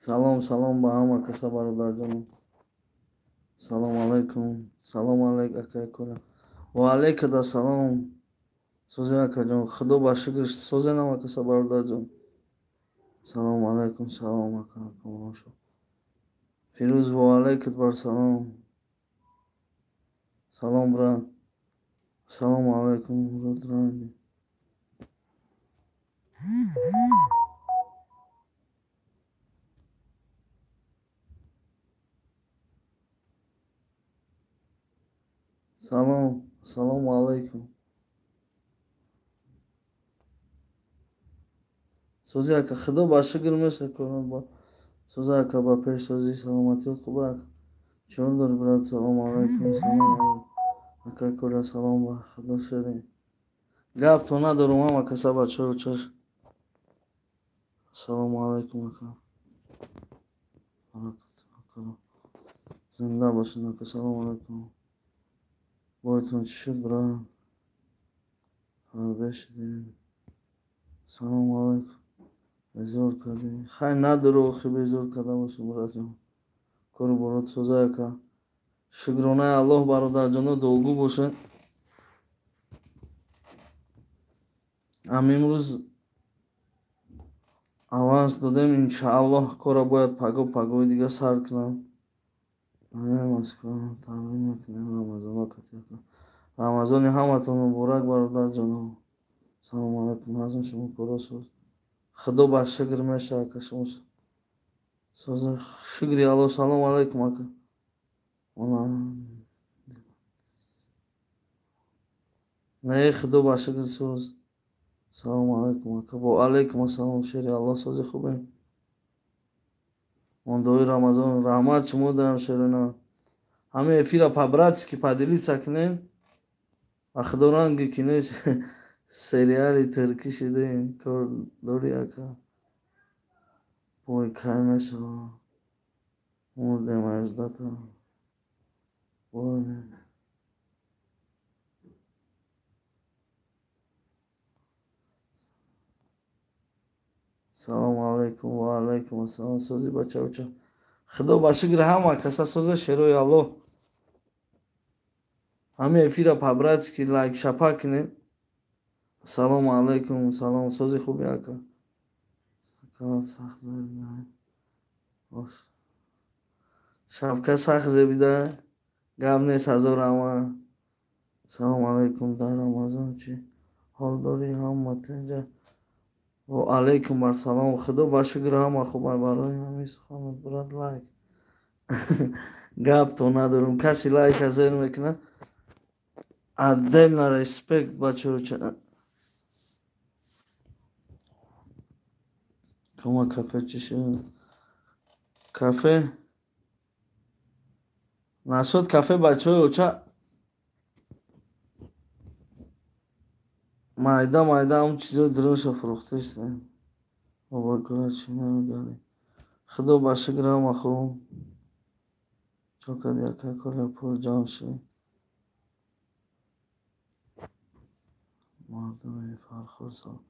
Салом, салом ба ҳама каса, бародарҷонам. Салом алайкум. Салом алайк, акай Коля. Ва алайкада салом. Созе, акаҷон. Худо ба шукр, созенам, акаса, бародарҷон. Салом алайкум, салом, ака. Фирӯз, ва алайкат бар салом. Салом, брат. Салому алайкум, Рудранди. Салом, салому алайкум. Сози, ака, худо ба шукр, меша корон. Соза, ака, ба пеш, сози, саломатият хуб, ака. Чон дор, брат? Салому алайкум, салом алайкум. Ака Коля, салом, ба худо шерин. Гап то надорум, ҳама каса, бачаро чаш. Салому алайкум, ака. Зинда бошед, ака, салому алайкум. Бойтон чӣ шуд, брат? Фарбе шудем. Салому алайкум. Безор кардем. Хай, надору, охи, безор карда бошем, братҷон. Кору борот соза, ака. Шукронаи Аллоҳ, бародарҷоно, дуогӯ бошед. Ам имрӯз аванс додем, иншааллоҳ, кора бояд паго, пагои дига сар кунам. Москва тамрин мекунем, Рамазоно катяка. Рамазони ҳаматон муборак, бародарҷоно. Салому алайкум, назм, шумо коро соз. Худо ба шукр, меша, ака, шумо соз. Шукри Аллоҳ, салому алайкум, ака. Не, худо ба шукр, соз. Салому алайкум, ака. Ва алайкум ассалом, шери Аллоҳ, сози, хубем. Мондои Рамазон, раҳмат шумо даям, шерина. Ҳамин эфира по-братски поделиться кунем. Ба худо, ранги кинои сериали туркӣ шидаем. Кор дори, ака? Бой кай мешава? Мурдем аждата. Бой. Салому алайкум, ва алайкум ассалом, сози, бачаоча. Худо ба шукр, ҳама каса соза, шерои Аллоҳ. Ҳамин эфира по-братски лайк шапа кунем. Салому алайкум, салом, сози, хуби, ака. Сахт зебида. Шапка сахт зебида. Гап нест, ҳазор ҳама. Салому алайкум, дар Рамазон чӣ ҳол дорӣ, ҳама тинҷа? Ва алайкум ассалом, худо ба шукр, ҳама хуб. Барои ҳамин суханат, брат, лайк. Гап то надорум, каси лайка зер мекунад. Отдельно респект, бачаоча. Кома, кафе чӣ шуд? Кафе? Нашуд кафе, бачаҳои оча. Майда майда ҳам чизои дурунша фурӯхтаистем. Бобой кора, чӣ намегарӣ? Худо ба шукр, ҳама хуб. Чо кади, ака Коля, пул ҷамъ шуд? Мардуми Фархор, салом.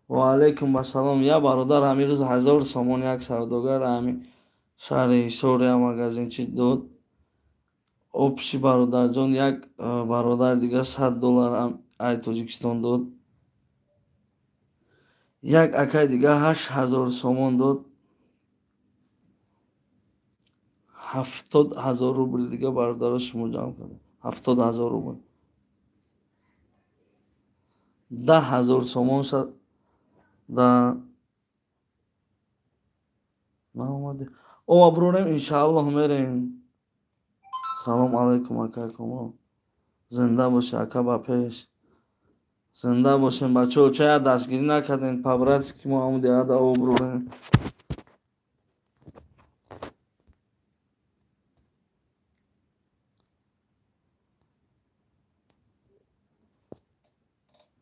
Ва алайкум ассалом. Я бародар ҳамин рӯз 1000 сомон як савдогар ҳамин шаҳри Ҳисория магазинчи дод. Общий, бародарҷон, як бародар дига 100 доллар ай Тоҷикистон дод. Як акай дига 8000 сомон дод. 70 000 рубл дига бародаро шумо ҷамъ кардем. 70 000 рубл. 10 000 сомон да наомаде. Ова брорем, иншааллоҳ, мерем. Салом алайкум, ака Комрон. Зинда боши, ака, ба пеш. Зинда бошем, бачаҳо, чая дастгирӣ накардем, по-братски мо ҳамун деҳада оброрем.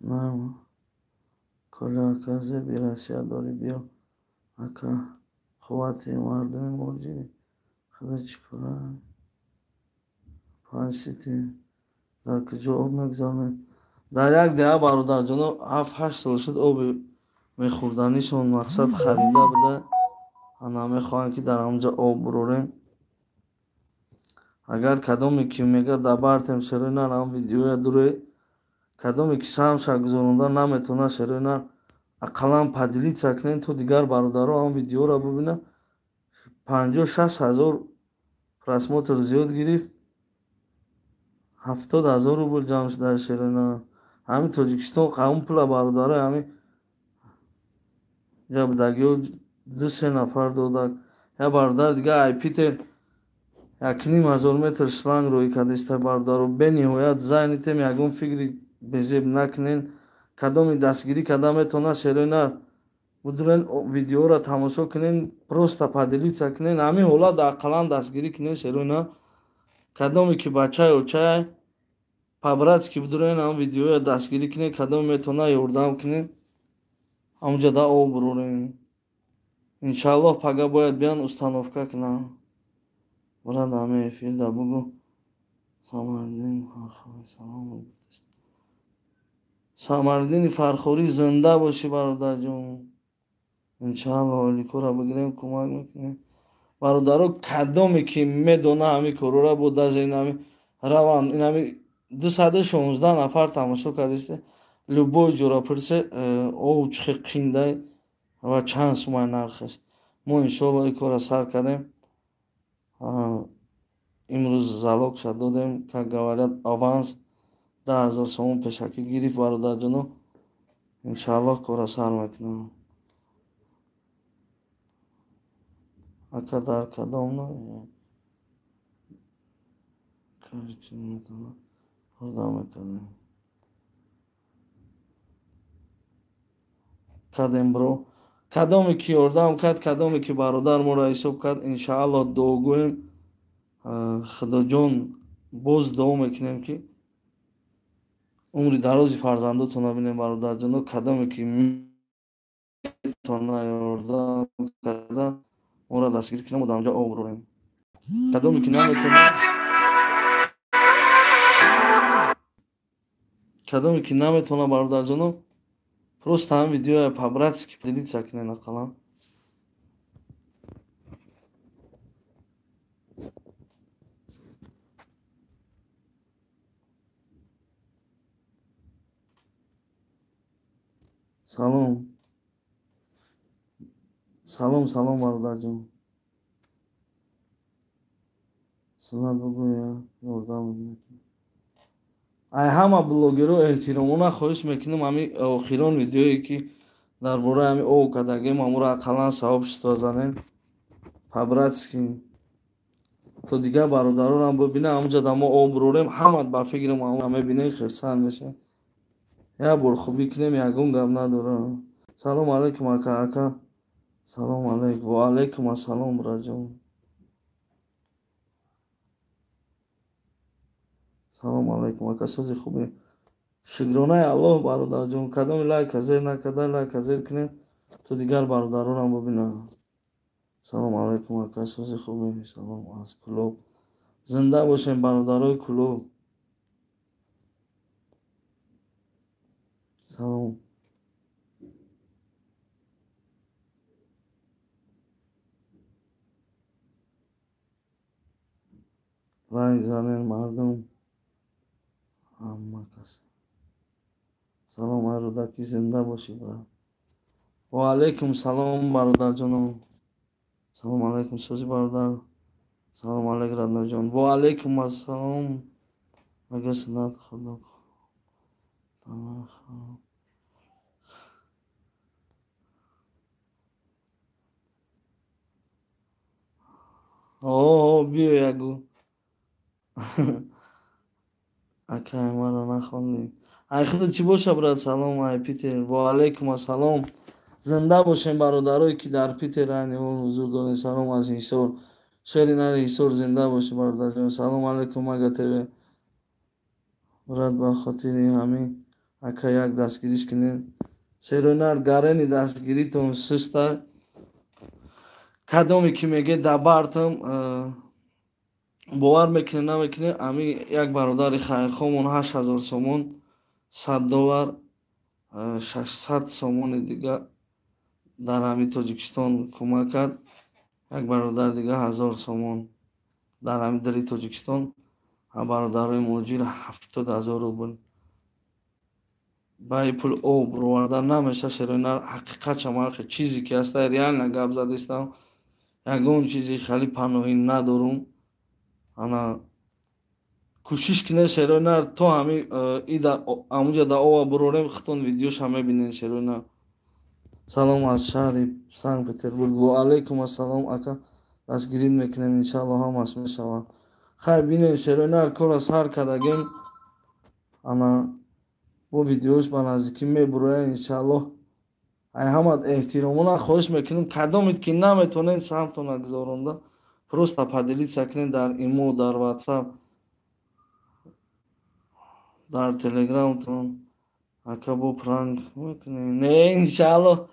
Нарм. Коля ака, зеби Россия дорӣ, биё ака, қуввати мардуми муҳоҷири худа чӣ кора? Панҷ сити дар куҷо об мегузаронед? Дар як деҳа, бародарҷоно, 7-8 сол шуд оби мехӯрданишон мақсад харида буда. Ана мехоҳанд, ки дар ҳамонҷо об бурорем. Агар кадоме ки мега дабартем шерои нар, ҳам видеоя дуре, кадоме ки саҳмша гузаронда наметавонад шерои нар, ақаллан поделиться кунем, то дигар бародаро ҳам видеоро бибинанд. 50-60 ҳазор просмотр зиёд гирифт, 70 ҳазор рубл ҷамъ шуда шерои нар. Ҳамин Тоҷикистон қавм пула бародарои ҳамин ҷабдагиҳо 2-3 нафар додак. Я бародар дига ай Питер 1,5 ҳазор метр шланг рӯй кардиста, бародаро. Бениҳоят зайнитем, ягон фикри безеб накунен. Кадоми дастгирӣ карда метавонад шерои нар, будурен видеоро тамошо кунен, просто поделиться кунен. Ҳамин ҳолат ақаллан дастгирӣ кунен шерои нар. Кадоме ки бачаи очай по-братски будурен ҳам видеоро дастгирӣ кунен, кадоме метавонад ёрдам кунен, ҳамонҷо да об бурорем. Иншааллоҳ пага бояд биён установка кунанд. Брат, ҳамин эфирда бугӯ Самардин Фархорӣ салом. Самардини Фархорӣ, зинда бошӣ, бародарҷон. Иншааллоҳ оликора бигирем, кӯмак мекунем. Бародаро, кадоме ки медона ҳамин корора, бо даже инами раванд, инами 216 нафар тамошо кардисте, любой ҷора пурсе, ов чӣ қиндай ва чанд сумай нархаш. Мо иншоаллоҳ ин корро сар кардем. Имрӯз залогша додем, как говорят, аванс 10 ҳазор сомон пешакӣ гирифт, бародарҷоно. Иншааллоҳ корро сар мекунам. Ака, дар кадом ноҳия? Ёрдам мекардем. Кардем, бро. Кадоме ки ёрдам кард, кадоме ки бародар моро ҳисоб кард, иншааллоҳ дуогӯем. Худоҷон, боз дуо мекунем, ки умри дарози фарзандотонро бинем, бародарҷоно. Кадоме ки метавона ёрдам карда моро дастгирӣ кунам, мо дар онҷо об бурорем. Кадоме ки наметавона, кадоме ки наметавона, бародарҷоно, просто ҳам видеоя по-братски поделиться кунен ақаллан. Салом, салом, салом, бародарҷон. Сунат бугӯя, ёрдам мекунем. Ай ҳама блогерро эҳтиромона хоҳиш мекунем, ҳамин охирон видеое ки дар бораи ҳамин ов кардагем, ҳамонро ақаллан сообщество занем по-братски, то дигар бародаронам бибинанд. Ҳамонҷо да мо об бурорем, ҳама ба фикрам мебинем, хирсанд мешаванд. Як бор хубӣ кунем, ягон гап надорам. Салом алейкум, ака. Ака, салом алейкум. Ва алейкум ассалом, браҷон. Салом алейкум, ака, сози хубе? Шукронаи Аллоҳ, бародарҷон. Кадоми лайка зер накарда, лайка зер кунед, то дигар бародаронам бибинанд. Салом алейкум, ака, сози хубе? Салом аз Кӯлоб. Зинда бошем, бародарои Кӯлоб. Салом. Лайк занен, мардум, ҳама кас. Салом, ай Рӯдакӣ, зинда бошӣ, брат. Ва алейкум салом, бародарҷоном. Салом алейкум, сози, бародар? Салом алейк, роднойҷон. Ва алейкум ассалом. Мага сунат худо. О, биё ягу. Акай, маро нахондӣ. Ай худо чӣ боша, брат? Салом, ай Питер. Ва алейкум ассалом. Зинда бошем, бародарое ки дар Питер айни ҳол ҳузур доред. Салом аз Ҳисор. Шери нари Ҳисор, зинда бошӣ, бародарҷон. Салом алейкум, Мага ТВ. Брат, ба хотири ҳамин Ака як дастгириш кунед. Шерои нар гарени дастгиритон суста. Кадоме ки меге дабартам бовар мекунед намекунед, ами як бародари хайрхоҳмон 8000 сомон, $100, 600 сомони дига дар ҳами Тоҷикистон кӯмак кард. Як бародар дига 1000 сомон дар ҳами дили Тоҷикистон. Бародарои муҳоҷир 70 000 рубл. Ба ин пул об бироварда намеша. Шерои нар ҳақиқатша ман чизе ки ҳаста реально гап задистам. Ягон чизи хали паноҳӣ надорум. Ана кӯшиш кунед шерои нар то ҳами ида амуҷа да ова бирорем, худтон видеоша мебинед шерои нар. Салом аз шаҳри Санкт-Петербург. Ва алайкум ассалом ака, дастгирӣ мекунем иншааллоҳ ҳамаш мешавад. Хайр бинед шерои нар кора сар кардагем. Ана бо видеош ба наздикӣ мебурояд иншааллоҳ. Ай ҳама эҳтиромона хоҳиш мекунем, кадомед ки наметонед саҳмтона гузоронда, просто поделиться кунед дар имо, дар WhatsApp, дар Телеграмтон. Ака бо пранк мекунем. Не, иншааллоҳ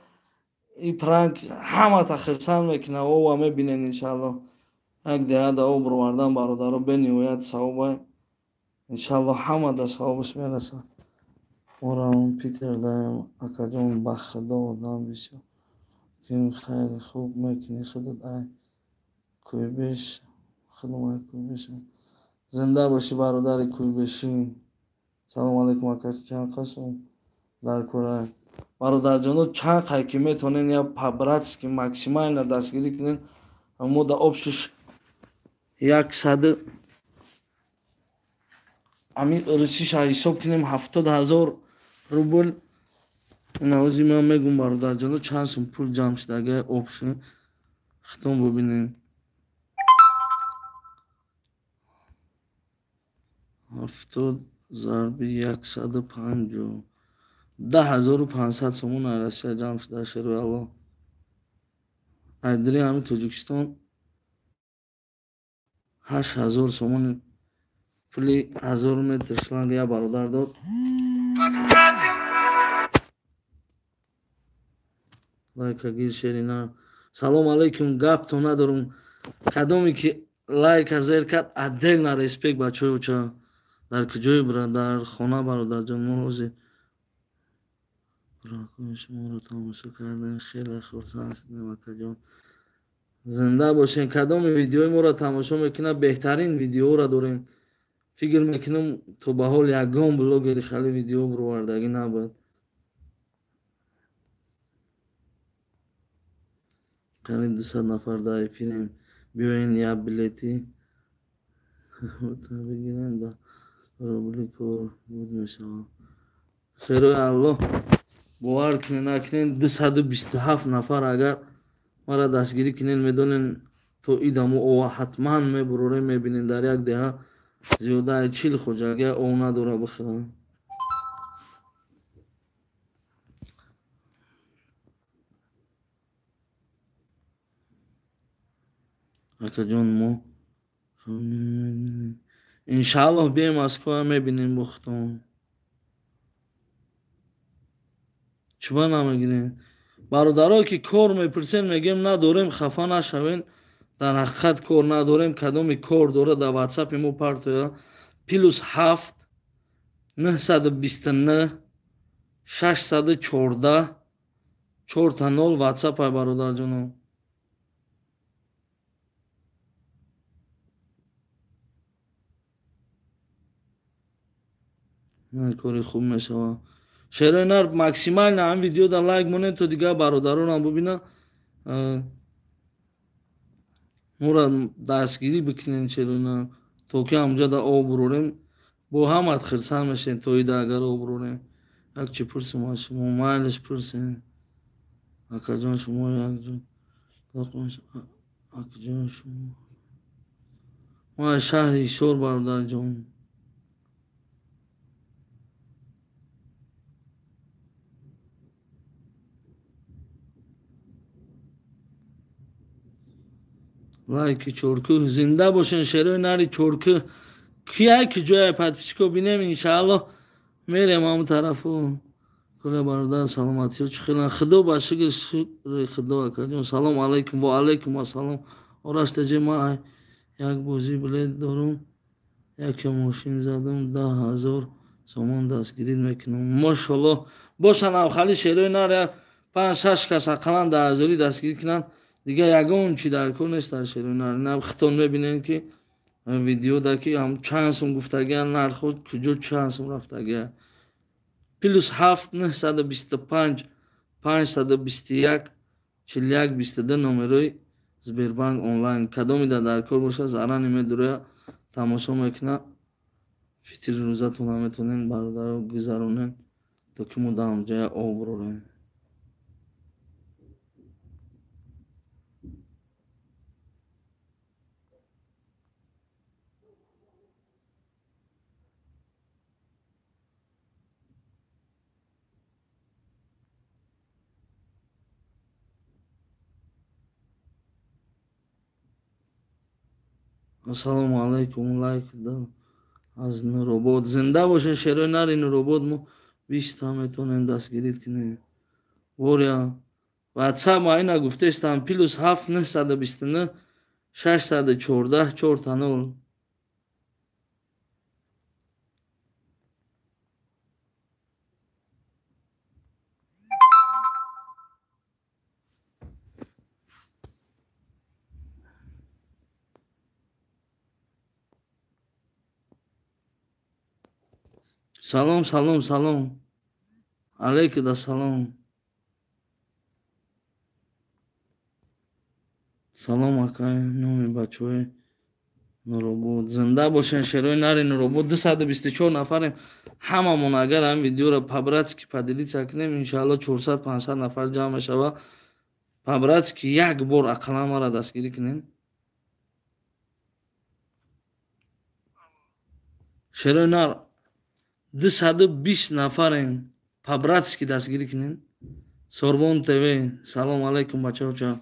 и пранк ҳамата хирсанд мекунад. Ова мебинед иншааллоҳ. Як деҳа да об бировардан бародаро бениҳоят савоба. Иншааллоҳ ҳама да савобаш мерасад. Морам Питер даем акаҷон, ба худо одам бисёр ким хайри хуб мекунӣ худат ай кӯйбеш, худам ай кӯйбеш. Зинда бошӣ бародари кӯйбешӣ. Салом алайкум ака, чанд қасм дар кора. Бародарҷоно чанд қай ки метонен я по-братски максимально дастгирӣ кунен. Мо да общиш 100 ами русиша ҳисоб кунем 70 000 рубл. Навози ман мегум бародарҷоно чанд сум пул ҷамъ шудага общи худтон бубинед. 70 зарби 150 10 500 сомон аз Россия ҷамъ шуда шерои Аллоҳ. Айдири ҳами Тоҷикистон 8000 сомон пули 1000 метр шланг як бародар дод. Лайка гир шерина. Салом алейкум, гапто надорум. Кадоме ки лайка зер кард, отдельно респект бачаҳои оча. Дар куҷое бира? Дар хона бародарҷон, мо ҳозир ракои шуморо тамошо кардем, хеле хурсанд шудем акаҷон. Зинда бошед. Кадоме видеои моро тамошо мекунад, беҳтарин видеоро дорем. Фикр мекунам то ба ҳол ягон блогери хали видео бировардагӣ набуд. Қариб 200 нафар дар эфирем. Биёен як билети бигирем да рубли кор буд мешавад. Шерои Аллоҳ бовар кунед накунед 227 нафар агар мара дастгирӣ кунед, медонед то идамо ова ҳатман мебурорем, мебинед дар як деҳа зиёда аз 40 хоҷагия ов надора бихӯранд. Акаҷон мо иншааллоҳ бием Москва мебинем бо худтон. Чуба намегирем? Бародарое ки кор мепурсен, мегӯем надорем, хафа нашавен. Дар ҳақиқат кор надорем. Кадоме кор дорад дар ватсапи мо партоя +7 929 614 4 0 ватсапай бародарҷоно. Кори хуб мешавад. Шерои нар максимально ҳам видеода лайк монед то дигар бародаронам бубинанд. Моро дастгирӣ бикунед шерои нар, то ки ҳамҷода об бурорем. Бо ҳамат хирсанд мешавем то ида агар об бурорем. Як чи пурсем аз шумо, майлиш пурсем. Акаҷон шумо якҷо акаҷон шумо. Мо аз шаҳри Ҳисор бародарҷон. Лайки чоркӯ зинда бошен шерои нари чоркӯ. Кияй ки ҷоя подписчико бинем иншааллоҳ Мерем ҳамун тарафу. Коля бародар, саломатиё чӣ хелан? Худо ба шукр, шукри Худо акаҷон. Салом алайкум. Ва алайкум ассалом. Ораш таҷи, ман як бозӣ билет дорум, яке мошин задум, 10 000 сомон дастгирӣ мекунам. Мошалло, бошанд авхали шерои нар, як панҷ шаш кас ақаллан 10 000-ӣ дастгирӣ кунанд, дигар ягон чи дар кор нест дар шерои нар. На хитон мебинем, ки видеода ки ҳам чанд сум гуфтагия, нархо куҷо чанд сум рафтагия. +7 925 521 41 22 номерои Сбербанк онлайн. Кадомида дар кор боша, зарани медуроя, тамошо мекуна. Фитри рӯзатона метонен, бародаро, гузаронен, то ки мо дар ҳамҷоя об рорем. Ассалому алайкум. Лайк аз Нуробод. Зинда бошен, шерои нари Нуробод. Мо 20-та метавонем дастгирӣ кунем. Воря, ватсап ма ина гуфтестам: +7 929 614 0000. Салом, салом, салом алейкум, салом, салом, акай. Номи бачаҳои Нуробод. Зинда бошен, шерои нари Нуробод. 224 нафарем. Ҳамамон агар ҳамин видеоро по-братски поделиться кунем, иншаалло, 400-500 нафар ҷамъ мешава. По-братски як бор ақаллан мара дастгирӣ кунем, шерои нар. 220 нафарем, по-братски дастгирӣ кунем. Сорбон ТВ, салом алайкум, бачаҳо.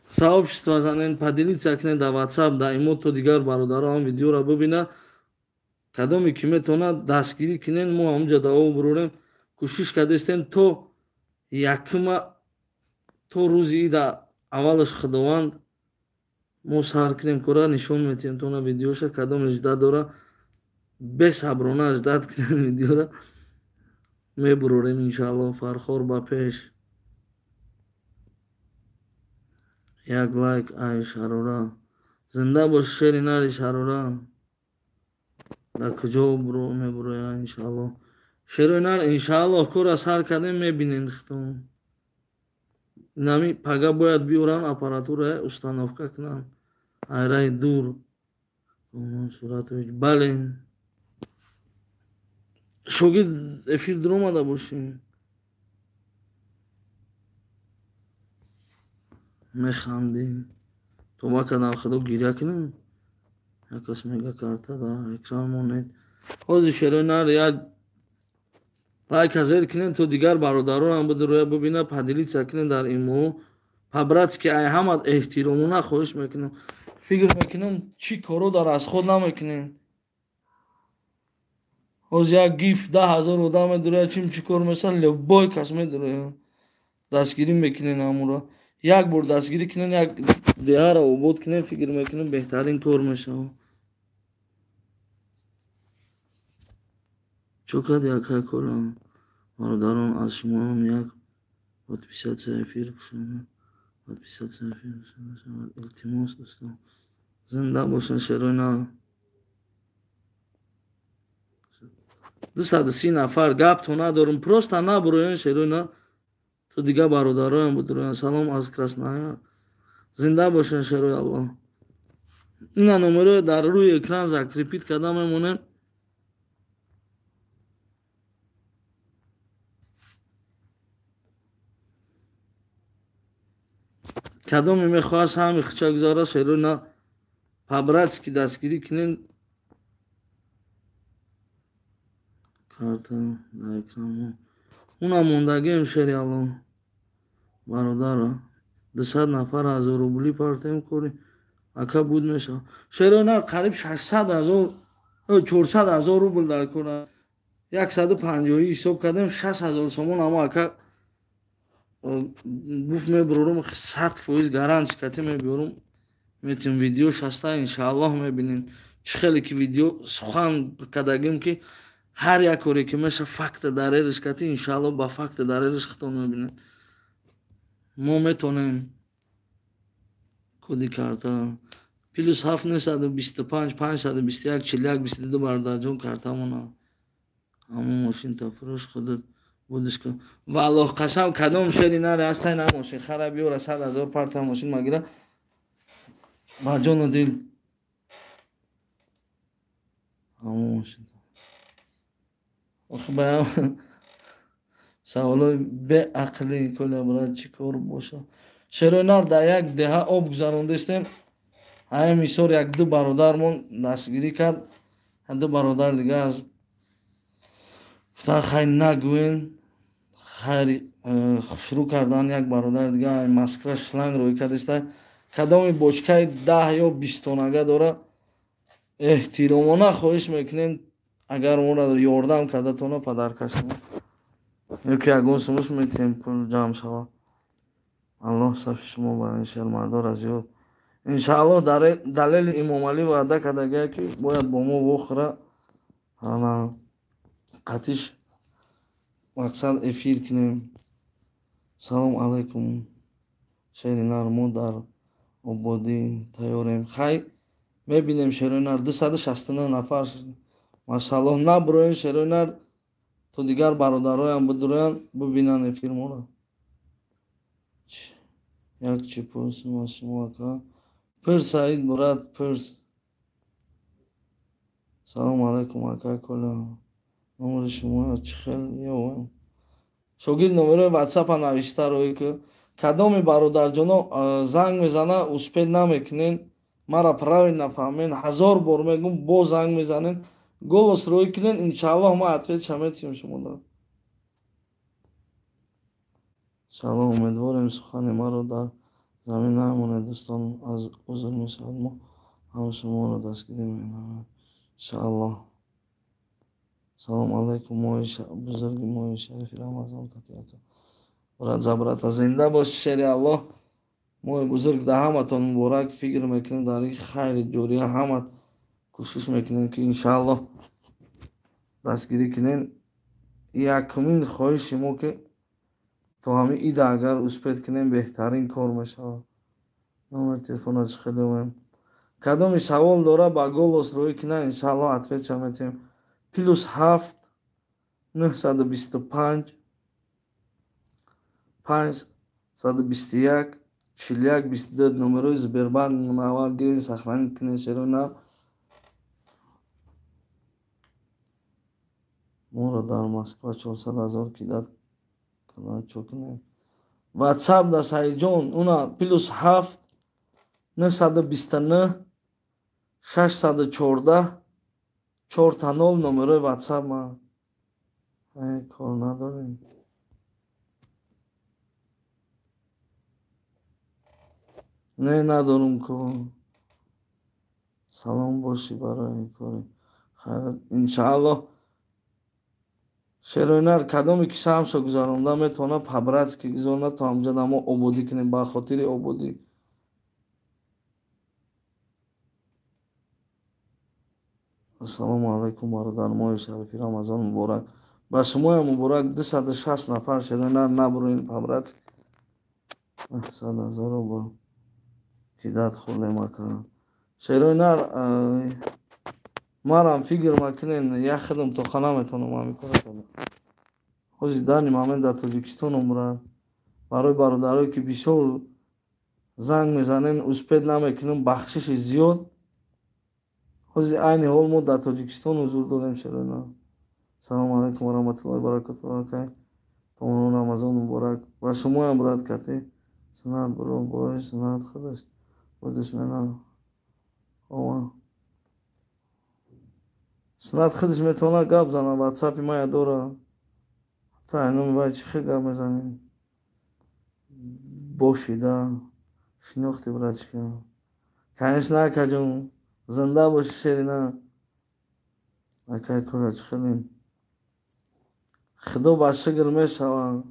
Сообщество занен, поделиться кунед дар WhatsApp, дар имо, то дигар бародаро ҳам видеоро бибина. Кадоме ки метавонад, дастгирӣ кунен. Мо ҳамунҷа даво бурорем. Кӯшиш кардастем то якума, то рӯзи ида аввалаш, Худованд, мо сар кунем кора, нишон метиҳем тона видеоша. Кадоме жда дора, бесаброна ждать кунем, видеора мебурорем, иншаалло. Фархор ба пеш. Як лайк ай Шарора. Зинда бош, шери нари Шарора. Дар куҷо мебуроя, иншаалло, шерои нар? Иншаалло, кора сар кардем, мебинем хитон. Нами пага бояд биёран аппаратура, установка кунам айраи дур. Суратович, бале, шогирд, эфир дуромада бошӣ, механдӣ. Тоба кардам, Худо, гиря кунем. Як кас мега карта да экран монед. Ҳозир, шерои нар, як лайка зер кунем, то дигар бародаронам бидуроя, бибина. Поделиться кунем дар имо по-братски. Ай ҳама эҳтиромона хоҳиш мекунам. Фикр мекунам, чӣ коро дар аз худ намекунем. Ҳозир як гиф 10 000 одам медуроя, чим чӣ кор меса, любой кас медуроя, дастгирӣ мекунем. Ҳамуро як бор дастгирӣ кунем, як деҳаро обод кунем, фикр мекунем, беҳтарин кор мешавад. Чо кард якай кора? Бародарон, аз шумоам як подписаться, эфир кушода, подписаться, эфир кушода шавад, илтимос, дӯстон. Зинда бошанд, шерои нав. 230 нафар, гапто надорум, просто набуроен, шерои нав, то дигар бародароям будуроян. Салом аз Краснояр. Зинда бошанд, шерои Аллоҳ. Ина номерои дар рӯи экран закрепить карда мемонем. Кадоме мехоҳад саҳми хича гузара, шерои на, по-братски дастгирӣ кунем. Карта дар экран уна мондагием, шери Аллоҳ. Бародаро, 200 нафар 1000 рубли партем, кори ака буд мешавад. Шерои на, қариб 600 000, 400 000 рубл дар кора. 150 ҳисоб кардем, 6000 сомон. Ама ака гуфт мебурорум, 100% гарантия кати мебиёрум, метим видео шаста, иншааллоҳ мебинем. Чӣ хеле ки видео сухан кардагим, ки ҳар як коре ки меша факта дарериш кати, иншааллоҳ ба факта дарериш хитон мебинем. Мо метонем коди карта +7 925 521 41 22 бародарҷон картамона. Ҳамон мошин тафурӯш худат будиш кун. Валлоҳ қасам, кадом шери наре ҳастай, на мошин хара биёра, 100 000 парта мошин магира ба ҷону дил. Ҳамон мошин. Охи ба саволои беақлӣ коля брат, чӣ кор боша? Шерои нар дар як деҳа об гузарондастем. Ҳамин мисол як ду бародармон дастгирӣ кард, ду бародар дига аз гуфтан хай нагӯен, хайри шурӯъ кардан. Як бародар дига Москва шланг рӯй кардаста, кадоми бочкаи 10 ё 20 тонага дора, эҳтиромона хоҳиш мекунем, агар моро ёрдам кардатона, падаркаш ё ки ягон сумуш метиҳем, пул ҷамъ шава. Аллоҳ сафи шумо бар ин шермардора зиёд. Иншааллоҳ далели Имомалӣ ваъда кардагия, ки бояд бо мо вохӯра, ана қатиш мақсад эфир кунем. Салом алайкум, шери нар, мо дар ободӣ тайёрем. Хай мебинем, шерои нар, 269 нафар, машааллоҳ. Набуроен, шерои нар, то дигар бародароям бидуроянд, бибинанд эфир моро. Як чӣ пурсим аз шумо, ака? Пирс, Саид брат, пирс. Салом алайкум, ака Коля, номери шумо чӣ хел ёвем? Шогирд, номерои ватсапа навишта рӯй ки. Кадоми бародарҷоно занг мезана, успеть намекунен, мара правильно фаҳмен, ҳазор бор мегум, бо занг мезанен, голос рӯй кунен, иншааллоҳ ман ответша метиҳем шумода. Салом, умедворем сухани маро дар замин намонед. Дӯстон, аз узр мешавад, мо ҳам шуморо дастгирӣ менамоем, иншааллоҳ. Салом алайкум, моҳи бузурги, моҳи шарифи Рамазон кати, ака. Брат за брата, зинда боши, шери Аллоҳ. Моҳи бузург да ҳаматон муборак. Фикр мекунем, дар ин хайри ҷория ҳама кӯшиш мекунем, ки иншааллоҳ дастгирӣ кунем. Якумин хоҳиши мо, ки то ҳамин ида агар успеть кунем, беҳтарин кор мешавад. Номер телефона чӣ хел ёвем? Кадоми савол дора, ба голос рӯй кунад, иншааллоҳ ответша метиҳем. +7 925 521 41 22, номерои Сбербанк аввал гирен, сохранить кунед, шерои нар. Моро дар Москва 400 000 кидать карданд, чо кунем? Ватсап да, Саидҷон, уна +7 929 614 0000, номерои ватсап ма. Кор надорем. Не, надорум кор. Салом бошӣ барои кори хайрат, иншааллоҳ. Шерои нар, кадоме ки саҳмшо гузаронда метавонад, по-братски гузаронад, то ҳамҷода мо ободӣ кунем, ба хотири ободӣ. Ассалому алайкум, бародар, моҳи шарифи Рамазон муборак. Ба шумоям муборак. 260 нафар, шерои нар, набуроин, по-братски. 100 000-ро бо кидать хӯрдем, ака. Шерои нар, марам фикр макунен, як худам тоқа наметавонам ҳамин кора карда. Ҳози данный момент дар Тоҷикистон умрад. Барои бародарое ки бисёр занг мезанен, успеть намекунем, бахшиши зиёд. Ҳози айни ҳол мо дар Тоҷикистон ҳузур дорем, шерои нар. Салому алайкум ва раҳматуллоҳи баракатуҳ, акай Комрон, Рамазон муборак. Ба шумоям, брат. Кати сунат буро бой сунат худаш будиш мена ова сунат худаш метавонад гап зана, ватсапи мая дора. Та айнуми вай чӣ хел гап мезанем? Бошида шинохти, братчика, конечно. Акаҷон, зинда боши, шерина. Акай Коля, чӣ хелем? Худо ба шукр мешаванд.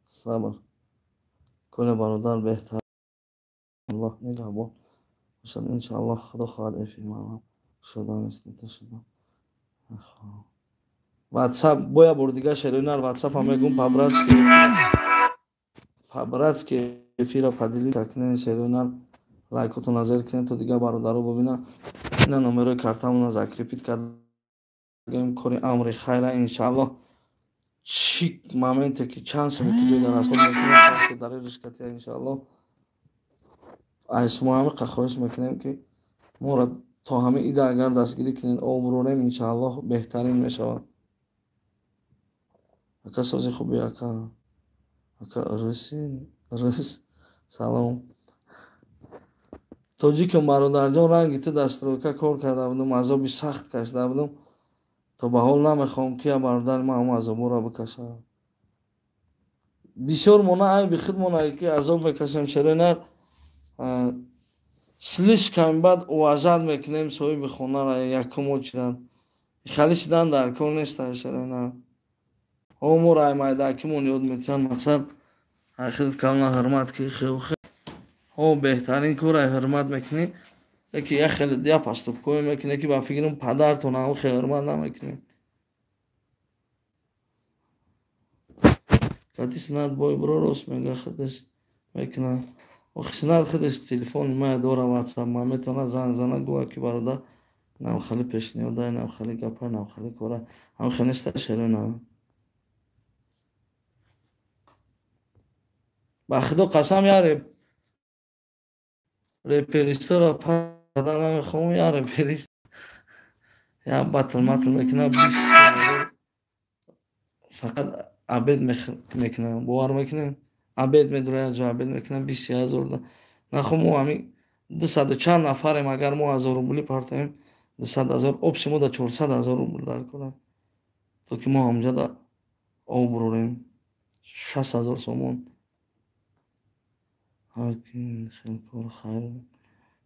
Сабр куне бародар, беҳтар. Аллоҳ нигаҳбон бошад. Иншоаллоҳ Худо хоҳад эфир манам шуда мисли ту шуда. Ватсап боя бор дига шерои нар ватсапа мегум по-братски, по-братски эфира поделиться кунед шерои нар, лайкотон назар кунед, то дига бародаро бубинанд. Ина номерои картамона закрепить кардем. Кори амри хайра иншоаллоҳ. Чӣ моменте ки чанд сами ки ҷой дар расход мекунем, дар ришкатия иншоаллоҳ. Ай шумо ҳамиқа хоҳиш мекунем, ки моро то ҳамин ида агар дастгирӣ кунед, обрӯрем, иншоаллоҳ беҳтарин мешавад. Ака, сози хуби ака. Ака, русин рус, салом. Тоҷикам бародарҷон, ранги ту дар стройка кор карда будам, азоби сахт кашида будам. То ба ҳол намехоҳам, ки бародари ман ҳамон азобҳоро бикашад. Бисёр мо на айби худмона ки азоб мекашем, шерои нар. Слишком бад уважать мекунем соҳиби хонаро якум очирад. Хали шидан дар кор неста, шерои нар. О моро ай майдакимон ёд метиҳанд, мақсад ай худ калона ҳурмат ки хо беҳтарин кор ай ҳурмат мекунӣ, яки як хеле я поступкое мекунӣ, ки ба фикрам падартон ҳам хел ҳурмат намекунӣ. Кати Синат бой бро рост мега, худаш мекунад. Охи Синат худаш телефони мая дора, ватсап ма метавонад занг зана, гӯя ки бародар, нам хеле пешниҳодай, нам хеле гапай, нам хеле кора. Ҳам хел неста, шерои нар? Ба Худо қасам, я реперисторо пада намехоҳам, я реперист я батл матл мекунад, фақат обед мекунад, бовар мекунед, обед медура, як ҷо обед мекунад, 20 000 да. Нахо мо ҳамин дусаду чанд нафарем, агар мо 1000 рубли партоем, 200 000, общий мо да 400 000 рубл дар кора, то ки мо ҳамҷа да об бурорем, 60 000 сомон. Ҳар ки хел кор хайр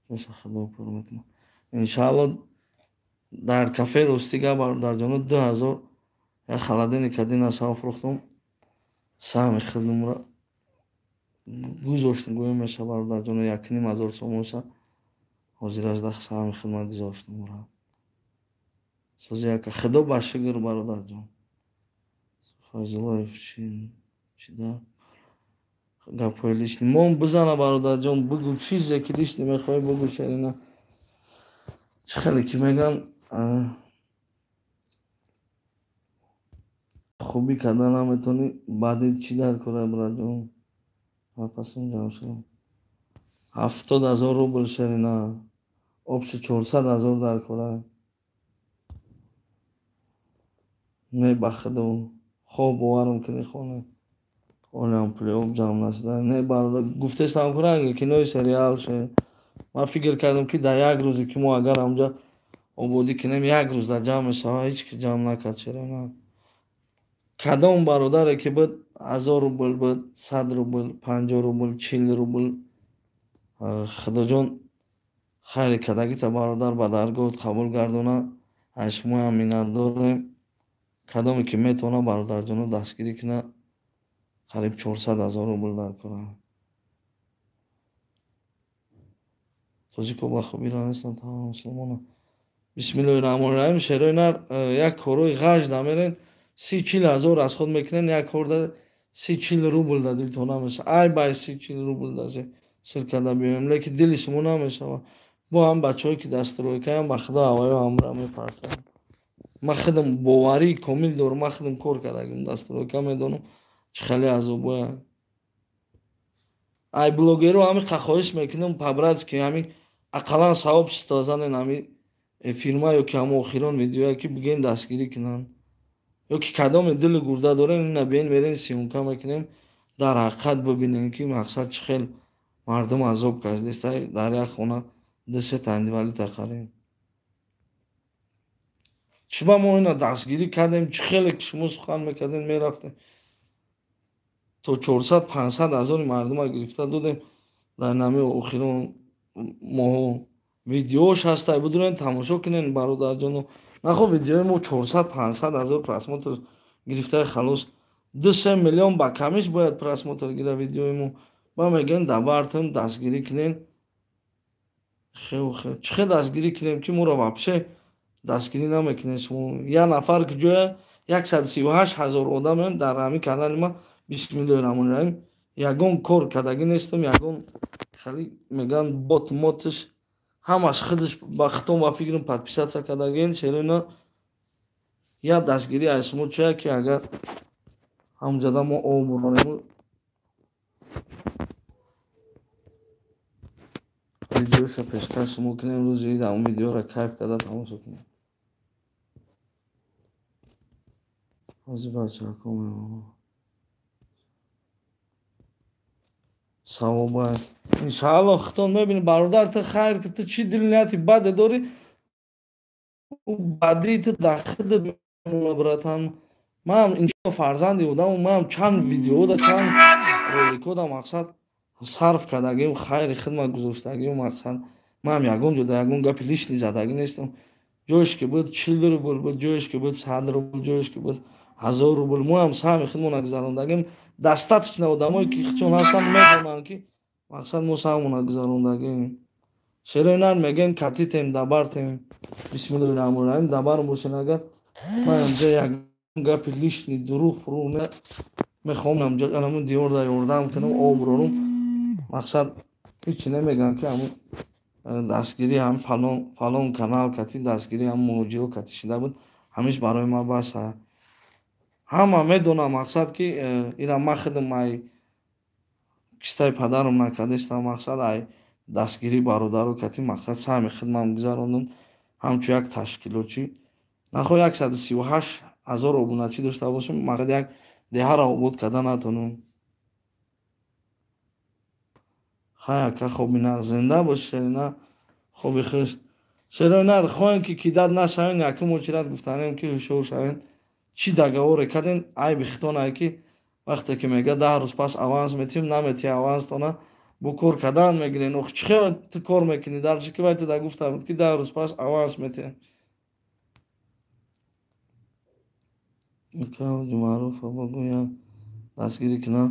боша, Худо пур мекунад иншаалло. Дар кафе ростига бародарҷоно 2000 як холодильник один асал фурӯхтум, саҳми худумро гузоштум, гӯё меша бародарҷоно, 1500 сомонша ҳозираш да саҳми худма гузоштум. Сози яка, Худо ба шукр, бародарҷон. Файзуллоев чида гапҳои лишний мон бизана, бародарҷон, бугӯ, чизе ки лишний мехоҳӣ, бугӯ. Шерина чӣ хеле ки меган, хубӣ карда наметавонӣ, баъди чӣ дар кора, бираҷон? Қасм ҷамшед, 70 000 рубл, шерина, общий 400 000 дар кора. Не, ба Худо, хоб боварам кунӣ, хоне олиам пули об ҷамъ нашуда. Не, бародар, гуфтестам ку ранги кинои сериал ше. Ман фикр кардам, ки дар як рӯзе ки мо агар ҳамҷа ободӣ кунем, як рӯз дар ҷамъ мешава, ҳеҷ ки ҷамъ накард. Чера на кадом бародаре ки буд, 1000 рубл буд, 100 рубл, 50 рубл, 40 рубл, Худоҷон хайри кардагита, бародар, ба даргоҳат қабул гардона. Аз шумоям миннатдорем. Кадоме ки метавона, бародарҷоно, дастгирӣ кунад, қариб 400 000 рубл дар кора. Тоҷико ба хубиро нестанд, тамом мусулмона. Бисмиллоҳи раҳмони раҳим. Шерои нар, як корҳои ғаж намерен, 30-40 ҳазор аз худ мекунен, як корда 30-40 рубл да дилтон намешава. Ай бай 30-40 рубл дазе сир карда биёем, лекин дили шумо намешава. Бо ҳам бачаҳое ки дар стройкаям, ба Худо, ҳаваё ҳамра мепартоям. Ман худам боварии комил дорам, ман худам кор кардагим дар стройка, медонам чӣ хеле азобоя. Ай блогеро ҳамин хоҳиш мекунам, по-братски, ҳамин ақаллан савоб чиста занен ҳамин филма ё ки ҳамон охирон видеое ки бигӯен, дастгирӣ кунанд, ё ки кадоме дили гурда дорем, ина биен, мерем, съёмка мекунем, дар ҳақиқат бибинем, ки мақсад чӣ хел мардум азоб кашидааст дар як хона ду сета инвалида қарем. Чӣ ба мо ина дастгирӣ кардем, чӣ хеле ки шумо сухан мекардем, мерафтем, то 400-500 ҳазори мардума гирифта додем. Дар нами охирон моҳо видеош ҳастай, будурен тамошо кунен бародарҷоно. Нахо видеои мо 400-500 ҳазор просмотр гирифтаи халос. 2-3 миллион ба камиш бояд просмотр гира видеои мо. Ба мегӯян дабартам дастгирӣ кунен. Хел хел. Чӣ хел дастгирӣ кунем ки моро вообще дастгирӣ намекунем шумо. Як нафар ки ҷоя 138 ҳазор одамем дар ҳамин канали ма. Бисмиллоҳи раҳмони раҳим. Ягон кор кардагӣ нестам, ягон хали мегӯянд бот мотиш ҳамаш худаш ба хитом ба фикрам подписаться кардагин. Шероина як дастгирӣ аз шумо чия ки агар ҳамҷода мо обуронем видеоша пешкаш шумо кунем, рӯзи ид ҳамон видеоро кайф карда тамошо кунем. Ҳозир бачаҳако мемонам. Савоба иншааллоҳ хитон мебинӣ бародар, ту хайр ки ту чӣ дили нияти баде дорӣ, бадии ту дар худат мемонад братан. Ман иншо фарзанди одаму, ман чанд видеода чанд роликода мақсад сарф кардагим, хайри хидмат гузоштагим мақсад. Ман ягон ҷода ягон гапи лишний задагӣ нестам. Ҷоеш ки буд 40 рубл буд, ҷоеш ки буд 100 рубл, ҷоеш ки буд 1000 рубл. Моам саҳми хидмона гузарондагим. Достаточно одамое ки хичон ҳастанд медонанд ки мақсад мо саҳмона гузарондагим. Шерои нар мегӯем катитем, дабартем. Бисмиллоҳи раҳмони раҳим. Дабар бошен агар ман инҷа як гапи лишний дурӯғ фурӯғ не мехоҳам ҳамун диёр да ёрдам кунам, об рорум. Мақсад ҳичи намегӯям ки ҳамун дастгирӣ ҳам фалон фалон канал кати дастгирӣ ҳам муҳоҷиро кати шида буд, ҳамиш барои ман бас. Ҳама медонам мақсад ки ира ман худам ай кистаи падарам накардестам, мақсад ай дастгирӣ бародаро кати мақсад саҳми хидмам гузарондум ҳамчун як ташкилотчӣ. Нахо 138 ҳазор обуначӣ дошта бошем, мақсад як деҳаро обод карда натонам. Хай ака, хоби нар зинда бош, шерина хоби хуш. Шерои нар хоҳем ки кидат нашавем, якум очират гуфтанем ки ҳушёр шавем. Чӣ договоре кардем, айби хитон ай ки вақте ки мега 10 рӯз пас аванс метиҳем, наметиҳ аванстона, бо кор кардан мегирен. Ох, чӣ хел ту кор мекунӣ? Дар чӣ ки вай ту да гуфта буд ки 10 рӯз пас аванс метиҳем. Маъруфа бигӯяд дастгирӣ кунам.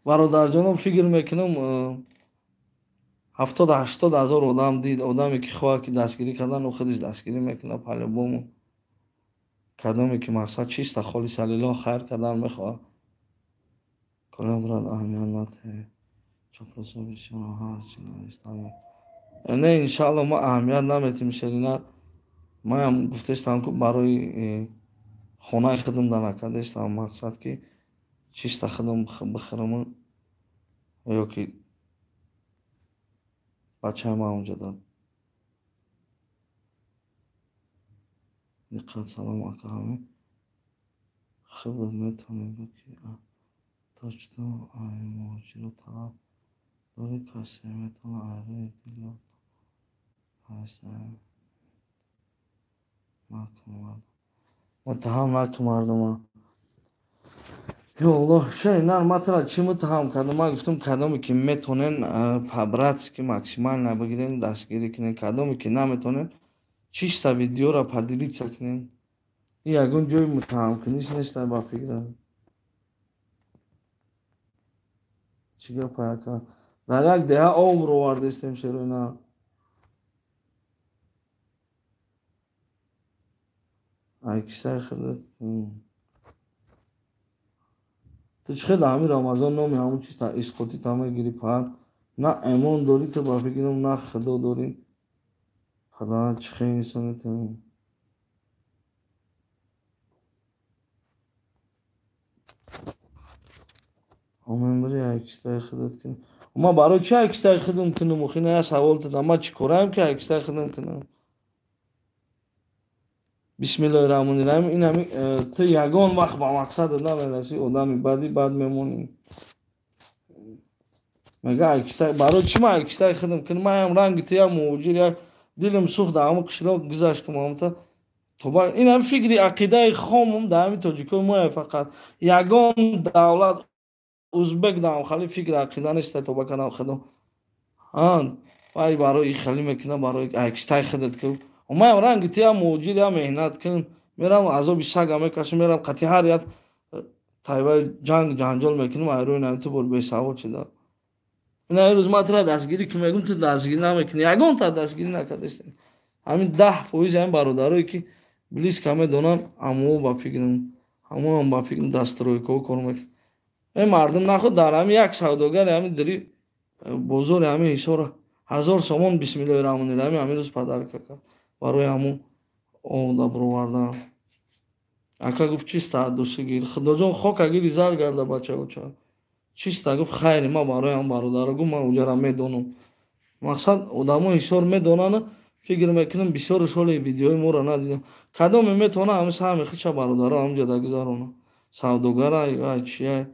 Бародарҷоном, фикр мекунам 70-80 ҳазор одам дид, одаме ки хоҳад ки дастгирӣ кардан, ӯ худаш дастгирӣ мекунад по-любому. Кадоме ки мақсад чиста холиса лиллоҳ хайр кардан мехоҳад. Колям брат аҳамият надиҳед. Чоплусо бисёр ҳарчи навистам. Не, иншааллоҳ ма аҳамият наметим шерина. Маям гуфтестам ки барои хонаи худам да накардестам, мақсад ки чиста худам бихӯрам ё ки бачаи ман онҷо дад. Диққат, салом ака, ҳаме худат метавонӣ ки точно ай муҳоҷиро талаб дорӣ, касе метавонад ай рӯи дил накун мардум. Муттаҳам накун мардума. Ё Аллоҳ, шери нар ман тура чӣ муттаҳам кардам? Ман гуфтам кадоме ки метонен по-братски максимально бигирен, дастгирӣ кунен, кадоме ки наметонен чиста видеоро поделиться кунен. Ин ягон ҷои муттаҳамкуниш нест ба фикрам. Чӣ гапа ака? Дар як деҳа об ровардестем шерои нар. Ай кисаи худат. Ту чӣ хел ҳамин Рамазон номи ҳамон чиз исқотӣ та мегирӣ паҳан? На эмон дорӣ ту ба фикрам, на худо дорӣ. Падарат чӣ хел инсони ту? Омембри ай кистаи худат кунӣ. Ман барои чӣ ай кистаи худам кунам? Охи на як савол додам. Ман чӣ кораем ки ай кистаи худам кунам? Бисмиллоҳи раҳмони раҳим. Ин ҳами ту ягон вақт ба мақсадат намерасӣ, одами бадӣ бад мемонӣ. Мега ай кистаи барои чӣ ман ай кистаи худам кунам? Ман ҳам ранги ту як муҳоҷир, як дилам сӯхт, дар ҳамон қишлоқ гузаштам ҳамта. Тоба ин ҳам фикри ақидаи хомум дар ҳамин тоҷикои моя фақат. Ягон давлат узбек дар ҳам хали фикри ақида нест, тоба кардам худо. Вай барои хали мекунам, барои айкстай худат ку. Маям ранги ту я муҳоҷир, я меҳнат кун, мерам азоби сага мекашам, мерам қати ҳар як тайваи ҷанг ҷанҷол мекунам, айрӯи нами ту бор бесавод шуда. Ина рӯз ман тура дастгирӣ ки мегӯм, ту дастгирӣ намекунӣ, ягонта дастгирӣ накардастем. Ҳамин 10% ҳамин бародарое ки близко медонанд, ҳамоо ба фикрам, ҳамоам ба фикрам дастройкаҳо кор мекунанд. Э мардум наход дар ҳамин як савдогари ҳамин дири бозори ҳамин Ҳисора 1000 сомон бисмиллоҳи раҳмони раҳим ҳамин рӯз подарка кард барои ҳамун овда бировардан. Ака гуфт чиста дӯстӣ гир, Худоҷон хока гири зар гарда бачаоча. Чиста гуфт хайри ма барои ҳам бародаро гуфт ман уҷара медонам. Мақсад одамо Ҳисор медонанд, фикр мекунам бисёр соли видеои моро надидам. Кадоме метавона ҳамин саҳми худша бародаро ҳамҷода гузарона. Савдогара ай чия.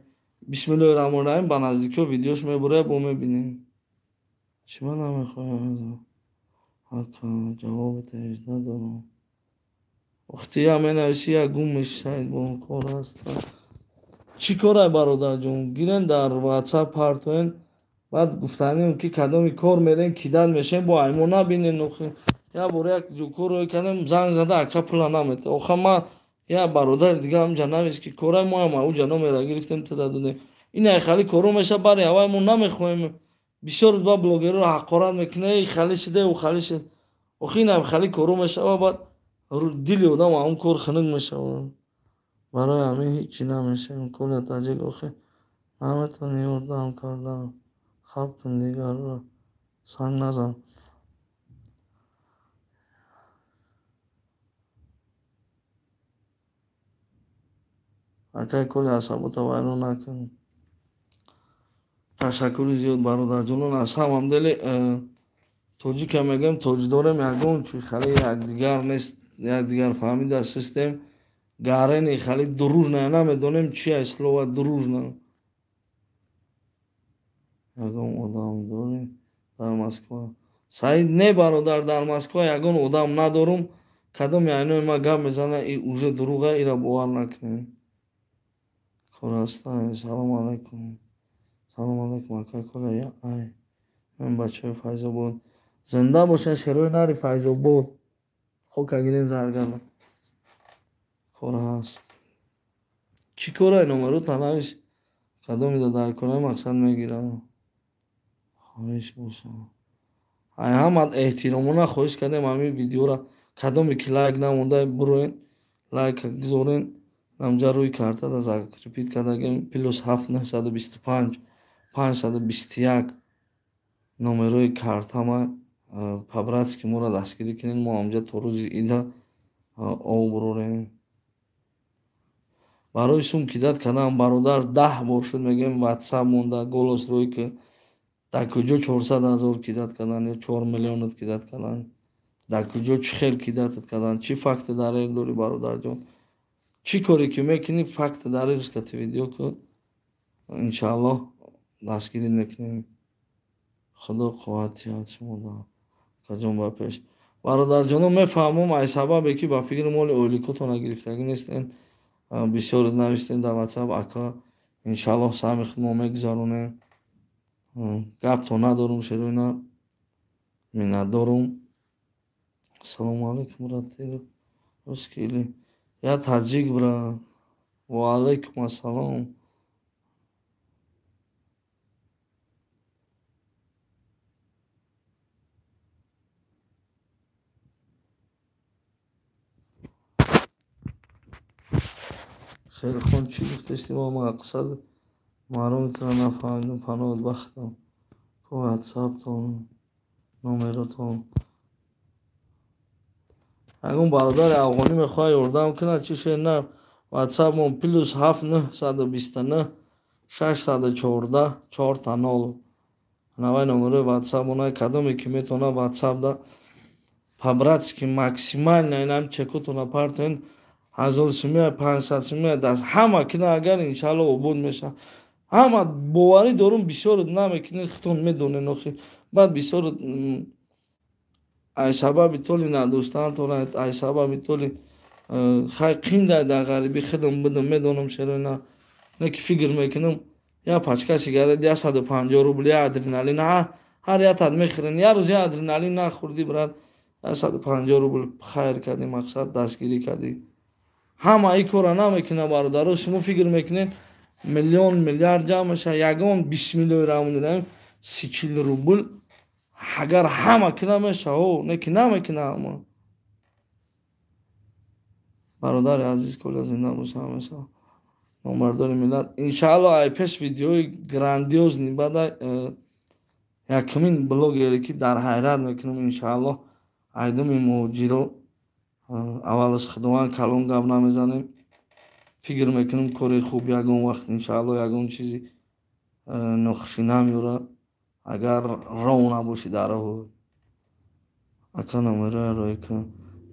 Бисмиллоҳи раҳмони раҳим ба наздикиҳо видеош мебурая, бо мебинем. Чӣ ман намехоҳам? Ака ҷавоби тез надорам. Охти я менависӣ, я гум мешӣ, Саид бо кор аст. Чӣ корай бародарҷон? Гирен дар WhatsApp партоен, баъд гуфтанем ки кадоми кор мерем, кидан мешем, бо аймо набинен охи. Я бор як корое кардем, занг зада ака пула намета. Оха ма я бародари дига ҳамҷа навис ки корай мо ҳам ауҷа номера гирифтем, туда додем. Ин ай хали коро меша, бари ҳавай мо намехоҳем. Бисёр ба блогерро ҳақорат мекунад, эй хали шида, ӯ хали шид. Охи ин ай хали коро мешава, баъд дили одам ҳамон кор хунук мешавад. Барои ҳамин ҳеҷ намешавем. Коля таҷик охи наметавонӣ ёрдам кардан. Хаб кун дигарро санг назан. Акай Коля асабота вайрон накун. Ташаккури зиёд бародарҷонон. Аз ҳамам дели тоҷика мегӯем, тоҷ дорем, ягон чи хали якдигар нест, якдигар фаҳмида систем. Гарени хали дружна, намедонем чи ай слова дружна. Ягон одам дорем дар Москва? Саид не бародар, дар Москва ягон одам надорум. Кадоми айнои ма гап мезана, и уже дурӯға, ира бовар накунем. Кор аста. Салому алайкум. Салому алайкум ака Коля, я ай. Ман бачаи Файзобод. Зинда бошад шерои нари Файзобод. Хока гирен заргана. Кор ҳаст. Чӣ корай номеро танавис? Кадомида дар кораи мақсад мегирам. Хоҳиш боша. Ай ҳама эҳтиромона хоҳиш кардем ҳамин видеора кадоме ки лайк намонда буроен, лайк гузорен. Намҷа рӯи картада закрепит кардагем плюс ҳафт нӯҳсаду бисту панҷ панҷсаду бисту як номерои картама по-братски моро дастгирӣ кунед, мо ҳамҷа то рӯзи ида об бурорем. Барои сум кидат кардам бародар 10 бор шуд мегӯем WhatsApp монда голос рӯй ки дар куҷо 400 ҳазор кидат кардан ё 4 миллионат кидат кардан, дар куҷо чӣ хел кидатат кардан, чӣ факти далел дорӣ бародарҷон? Чӣ коре ки мекунӣ факти далелш кати видео кун, иншааллоҳ дастгирӣ мекунем. Худо қувват диҳад шумо да. Акаҷон ба пеш. Бародарҷонон мефаҳмам ай сабабе ки ба фикри моли ойликотона гирифтагӣ нестен. Бисёр навистем дар WhatsApp ака, иншааллоҳ саҳми худ мо мегузаронем. Гапто надорум шероина, миннатдорум. Ассалому алайкум брател. Русский или я таджик, брат. Ва алайкум ассалом. Шерхон чӣ гуфтести мо мақсад маълумотро нафаҳмидам, паноҳ бахтам. Ку WhatsApp-тон, номеротон. Ягон бародари афғонӣ мехоҳад ёрдам кунад, чӣ шер на WhatsApp-мон плюс ҳафт нӯҳсаду бисту нӯҳ шашсаду чордаҳ чорта нол. Навай номерои WhatsApp-мон кадоме ки метавонад WhatsApp-да по-братски максимально инам чекотона партоен 1000 сумия, 500 сумия даст ҳама кина, агар иншааллоҳ обод мешавад. Ҳама боварӣ дорум бисёр намекунед, худтон медонед охи. Баъд бисёр ай сабаби толи надоштаантон, ай сабаби толи хай қиндай дар ғарибӣ худам будам, медонам шероина. Не ки фикр мекунам, я пачка сигарет 150 рубл, я адреналин, Ҳар як тад мехӯрен. Як рӯз як адреналин нахӯрдӣ, брат, 150 рубл хайр кардӣ, мақсад дастгирӣ кардӣ. Ҳама ин корро намекунад, бародаро. Шумо фикр мекунед миллион миллиард ҷамъ мешавад, ягон бисмиллоҳи раҳмони раҳим 30-40 рубл агар ҳама кина мешавад, не ки намекунад ҳама. Бародари азиз, Коля зинда боша ҳамеша. Номбардори миллат. Иншаалло ай пеш видеои грандиозни бада якумин блогере ки дар ҳайрат мекунам, иншаалло айдуми муҳоҷиро аввалаш худованд калон гап намезанем. Фикр мекунам кори хуб ягон вақт иншаалло ягон чизи нохушӣ намеёрад, агар роҳ набошӣ дар роҳ. Ака номерои роӣ кун.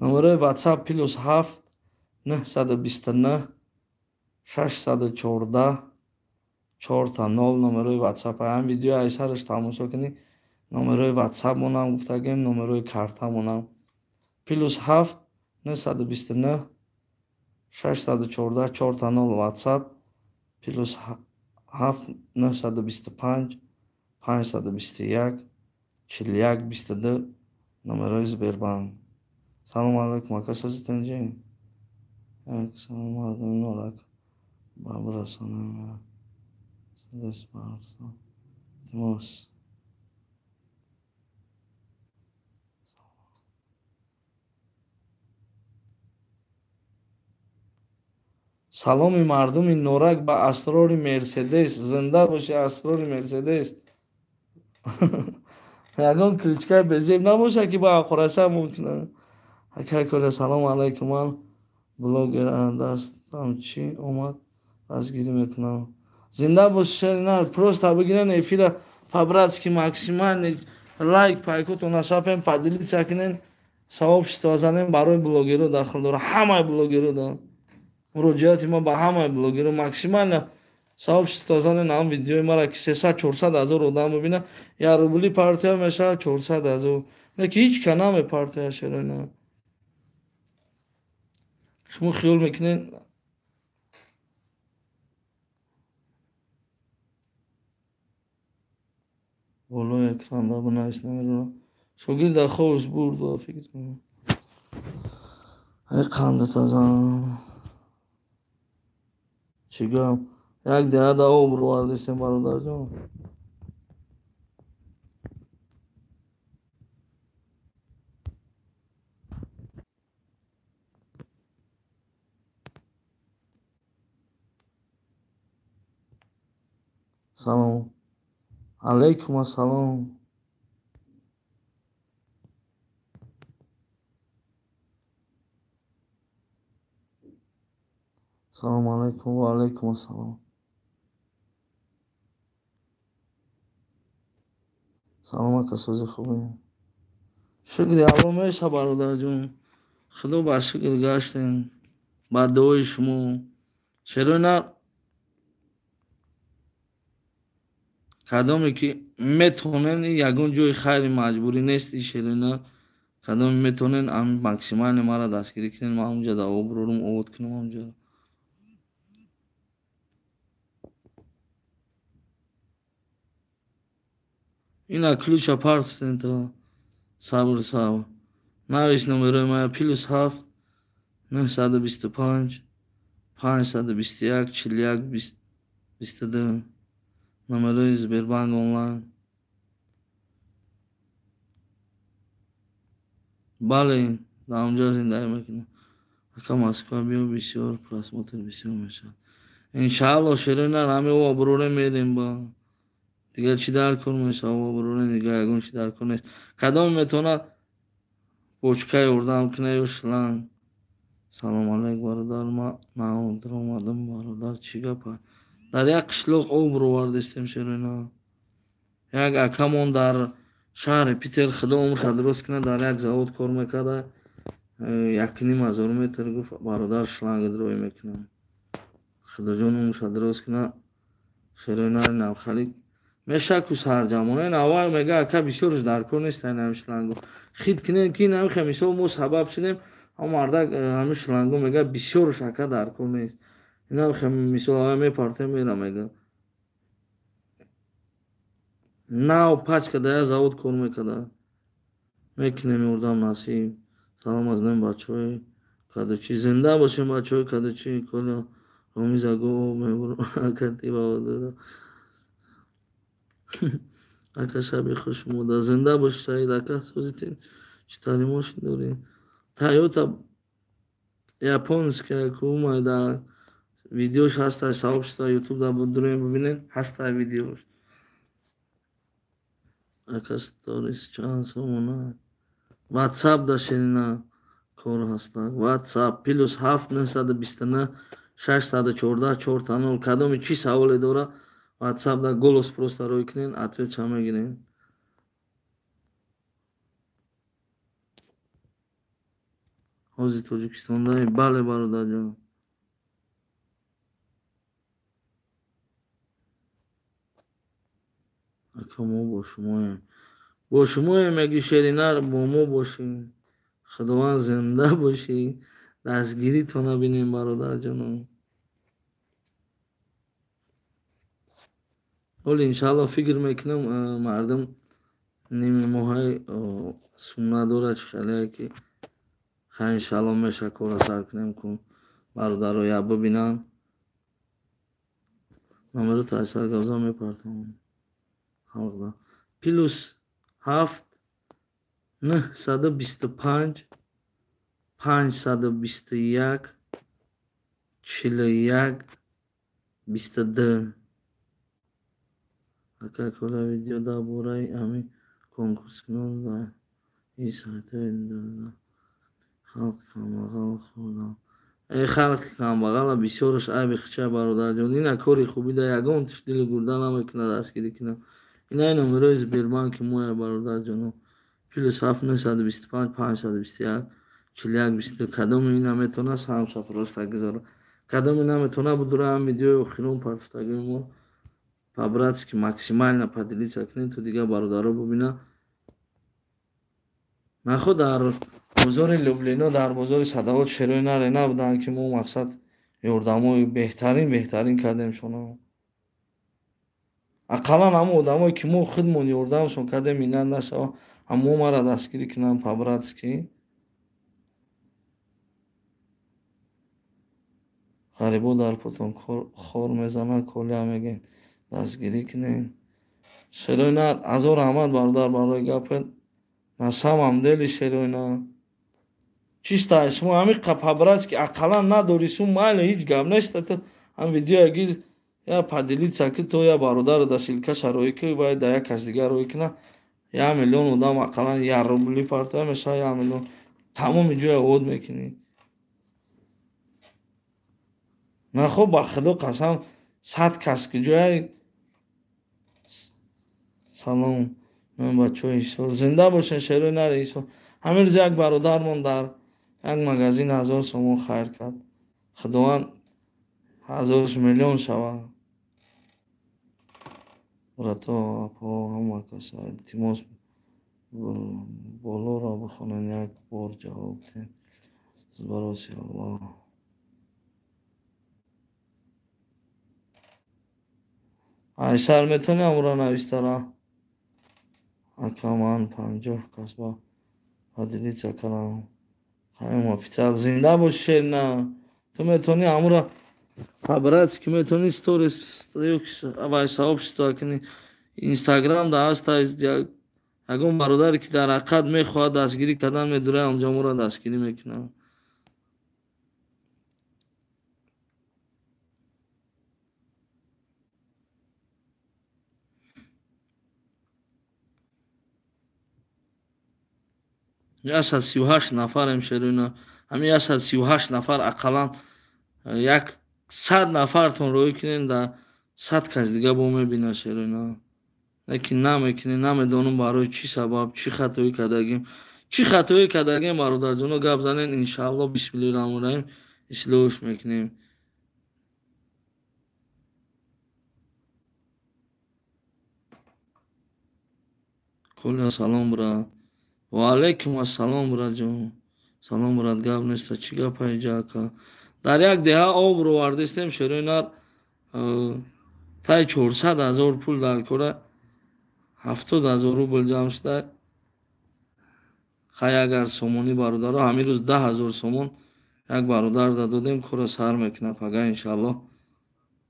Номерои WhatsApp +7 929 614 4 0 номерои WhatsApp. Ҳам видеои айсараш тамошо кунӣ, номерои WhatsApp монам гуфтагем, номерои карта монам. +7 929 614 4 0 WhatsApp, +7 925 521 41 22 номерои Сбербанк. Салом алайкум, ака, созитон ҷи? Як салом мардуми Норак ба бирасонам. Илтимос. Саломи мардуми Норак ба асрори Мерседес. Зинда боши, асрори Мерседес. Ягон кличкаи безеб набошад ки ба ҳақораша мумкин. Акай Коля, салом алайкум, ман блогер дастам чӣ омад дастгирӣ мекунам. Зинда боши, на просто бигирен эфира по-братски максимальный лайк пайкотон насапем, поделиться кунен, сообщество занем барои блогеро дахл дора, ҳамаи блогеро да. Муроҷиати ма ба ҳамаи блогеро максимально сообщество занен, ҳам видеои мара ки 300-400 ҳазор одам бибина, як рубли партия мешавад 400 ҳазор. Не ки ҳеҷ ка намепартия шероина. Шумо хиёл мекунед болои экран да бинавис номеро. Шогирд дар хобаш бурд ба фикр кунам. Ай қандатазан. Чӣ гап? Як деҳа да об ровардистем, бародарҷон. Салом. Алайкум ассалом. Салом алайкум ва алайкум ассалом. Салом ака, сози хубе. Шукри Алло меша, бародарҷон. Худо ба шукр гаштем. Ба дуои шумо. Шероина кадоме ки метонен, ягон ҷои хайри маҷбурӣ нест, шероина кадоме метонен ам максимально мара дастгирӣ кунен, ман ҳамунҷа да оброрум овод кунам ҳамунҷа. Ина ключа партистен то сабр сабр. Навис номерои мая +7 925 521 41 22 номерои Сбербанк онлайн. Бале, дар онҷо зиндагӣ мекунам. Ака, Москва биё, бисёр просмотр бисёр мешавад. Иншаалло шероина ҳами обрӯре мерем ба. Дигар чӣ дар кор мешавад обрӯре, дигар ягон чӣ дар кор нест. Кадоме метавонад бочка ёрдам кунад ё шланг. Салом алайк, бародар, ман наодир омадам, бародар, чӣ гап? Дар як қишлоқ об ровардистем, шероина. Як акамон дар шаҳри Питер, худо умрша дуруст кунад, дар як завод кор мекарда, 1,5 ҳазор метр гуфт, бародар, шланг рой мекунам. Худоҷон умрша дуруст кунад, шероинари навхалик мешавад ку сарҷамона. Ин аввал мега, ака, бисёрш дар кор нест ин шлангу. Хит кунем ки ин мисол мо сабаб шудем, ҳам мардак ҳамин шлангу мега бисёрш ака дар кор нест. Ина мисол аввал мепартем мера мега. Нав пачка дар як завод кор мекарда. Мекунем ёрдам насиб. Салом аз нами бачаҳои кадучӣ. Зинда бошем бачаҳои кадучӣ. Коля Ромиз аго мебуракати баҳодур. Ака шаби хуш модар. Зинда боши Саид ака. Созитин чӣ тари мошин дорӣ? Тойота японская ку дар видеош ҳаста, сообщество ютуб дар дуроем бибинед, ҳаста видеош. Ака сторис чанд сомона? Ватсап да ширина кор ҳаста. Ватсап плюс 7 929 614 4 0. Кадоми чӣ саволе дора, ватсап да голос просто рӯй кунед, ответша мегирем. Ҳозир Тоҷикистонда? Бале, бародарҷон. Ака мо бо шумоем. Бо шумоем, яги шеринар, бо мо бошӣ. Худованд зинда бошӣ. Дастгиритона бинем, бародарҷоно. Ҳоло иншаалло фикр мекунам, мардум ними моҳаи сумна дорад, чӣ хеле ки хай иншаалло меша кора сар кунем, ку бародаро я бибинанд. Номеро тайсар гавза мепартам. Халқда. Плюс 7 925 521 41 22. Ака кола видео дар бораи ҳамин конкурскунон дар ин сайтҳои халқи камбағал хӯрдам. Э халқи камбағала бисёраш айби хича, бародарҷон. Ина кори хубӣ да ягон тиш дили гурда намекунад дастгирӣ кунам. Ина номерои Сбербанки моя, бародарҷоно. Плюс 7 925 521 41 22. Кадоми ина метавона саҳмша просто гузора. Кадоми наметавона будура ҳам видеои охирон партофтагии мо по-братски максимально поделиться кунед, то дигар бародаро бубина. Нахо дар бозори Люблино, дар бозори Садовод шерои наре набуданд, ки мо мақсад ёрдамои беҳтарин беҳтарин кардем шуно. Ақаллан ҳамон одамое ки мо худмон ёрдамшон кардем, миннат нашава, ҳамо мара дастгирӣ кунанд по-братски. Ғарибо дар потон хор мезанад, колия мегӯянд дастгирӣ кунед. Шерои нар, ҳазор раҳмат бародар барои гапет. На самом деле шерои нар. Чиста шумо ҳамин по-братски ақаллан надори сум майли, ҳеҷ гап нест. Ҳам видео гир я поделиться ки то я бародаро да ссылкаша рӯй ки вай да як кас дигар рӯй кунад. 1 миллион одам ақаллан 1 рубли партоя мешавад 1 миллион. Тамоми ҷоя од мекунӣ. Нахо ба худо қасам 100 кас ки ҷоя. Салом ман бачаҳои Ҳисор. Зинда бошен шерои нари Ҳисор. Ҳамин рӯз як бародармон дар як магазин 1000 сомон хайр кард. Худованд ҳазораш миллион шавад. Брато, апо, ҳама каса илтимос болоро бихонед, як бор ҷавоб диҳед. Бароси Аллоҳ. Айсар метавонӣ ҳамонро навистара? Ака ман 50 кас ба поделиться кардам. Қаём официал. Зинда бош шерина. Ту метавонӣ ҳамонро по-братски метавонӣ сторис вай сообщество кунӣ. Инстаграм да ҳаста ягон бародаре ки дар ҳақиқат мехоҳад дастгирӣ кардан, медура ҳамҷо моро дастгирӣ мекунад. Ясад 38 нафарем шеруна. Ҳамин 138 нафар ақаллан 100 нафартон рӯй кунем, да 100 кас дига бо мебинад шеруна. Лекин намекунем, намедонам барои чӣ сабаб, чӣ хатоӣ кардагим. Чӣ хатоӣ кардагим, бародарҷоно, гап занен, иншаалло бисмиллоҳи раҳмони раҳим ислоҳш мекунем. Коля салом брат. Ва алайкум ассалом братҷон. Салом брат, гап неста, чӣ гапа иҷа ака? Дар як деҳа об ровардистем шерои нар, таи 400 000 пул дар кора. 70 000 рубл ҷамъ шуда. Хай, агар сомонӣ, бародаро, ҳамин рӯз 10 000 сомон як бародар додем, кора сар мекунад пага, иншааллоҳ.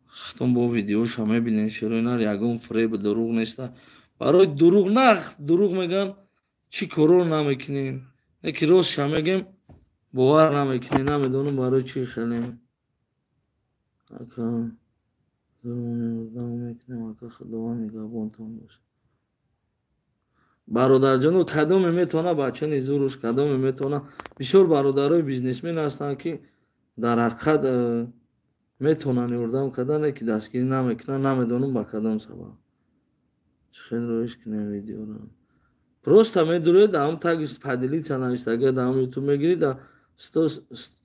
Хитон бо видеоша мебинед. Шерои нар, ягон фиреб, дурӯғ неста. Барои дурӯғ нах дурӯғ мегӯян, чӣ корро намекунем, яки ростша мегем, бовар намекунем. Намедонам, барои чӣ хеле. Ака, мекунем, ака, Худованд нигаҳбонтон бошад. Бародарҷоно, кадоме метавона, бачани зуруш, кадоме метавона? Бисёр бародарои бизнесмен ҳастанд, ки дар ҳақиқат метавонанд ёрдам кардане, ки дастгирӣ намекунанд. Намедонам, ба кадом сабаб. Чӣ хел роиш кунем видеоро? Просто медуроед, ҳам таги «поделиться» навиштага, дар ҳам Ютуб мегирид,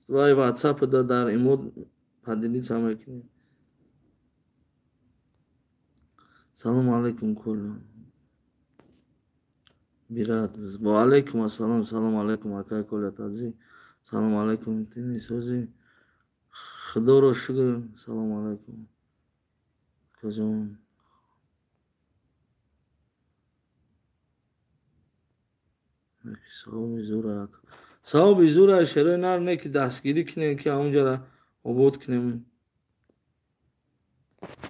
вай Ватсап да, дар имо поделиться мекунед. Салому алайкум, Коля брат. Ва алайкум ассалом. Салому алайкум, акай Коля Таҷи. Салому алайкум, тини сози? Худоро шукр. Салому алайкум, акаҷон. Савоби зура, савоби зура. Шерои нар, не ки дастгирӣ кунем, ки ҳамонҷара обод кунем.